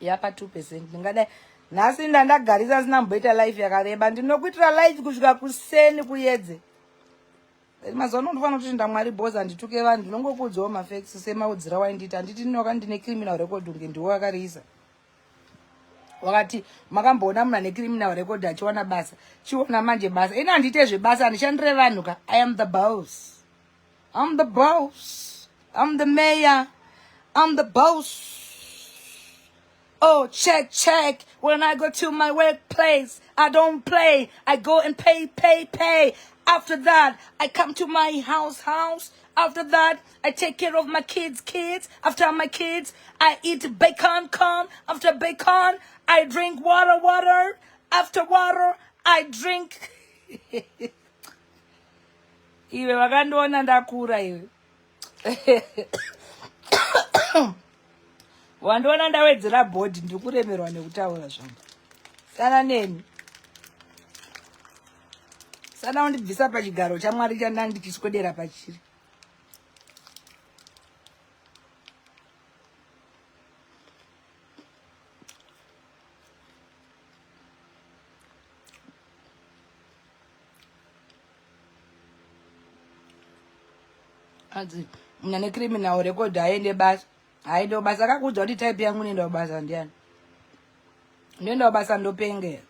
yapa 2 percent ndingadai nhasi ndandagarisa sina mboita life yakareba ndinokuitira life kusvika kuseni kuyedze mazuva ano ndofanira kuti ndamwari bhozi handituke vanhu ndinongokuudzawo mafacts semaudzira waindiita handiti ndinoka ndine criminal record unge ndiwo wakariisa wakati makamboona munhu ane criminal record achiwana basa chiona manje basa ini handiite zvebasa handishandire vanhu ka i am the boss i'm the boss i'm the mayor i'm the boss Oh, check, check. When I go to my workplace, I don't play. I go and pay, pay, pay. After that, I come to my house, house. After that, I take care of my kids, kids. After my kids, I eat bacon, corn. After bacon, I drink water, water. After water, I drink. Iwe vakandiona ndakura iwe. Wandiona ndawedzera bhodhi ndiri kuremerwa nekutaura zvangu. Sana neni. Sana undibvisa pachigaro chaMwari chandanga ndichiswedera pachiri. Anzi munhu ane criminal record haende basa. Haende basa akakuudza kuti type yangu inoenda kubasa ndiani? Ndoenda kubasa ndopengera.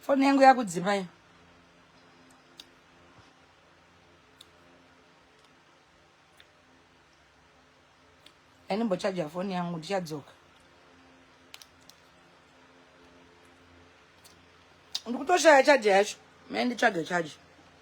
Foni yangu yakudzima iyo. Andimbochaja foni yangu ndichadzoka. Ndikutoshaya chaji yacho. Mai nditsvage chaji.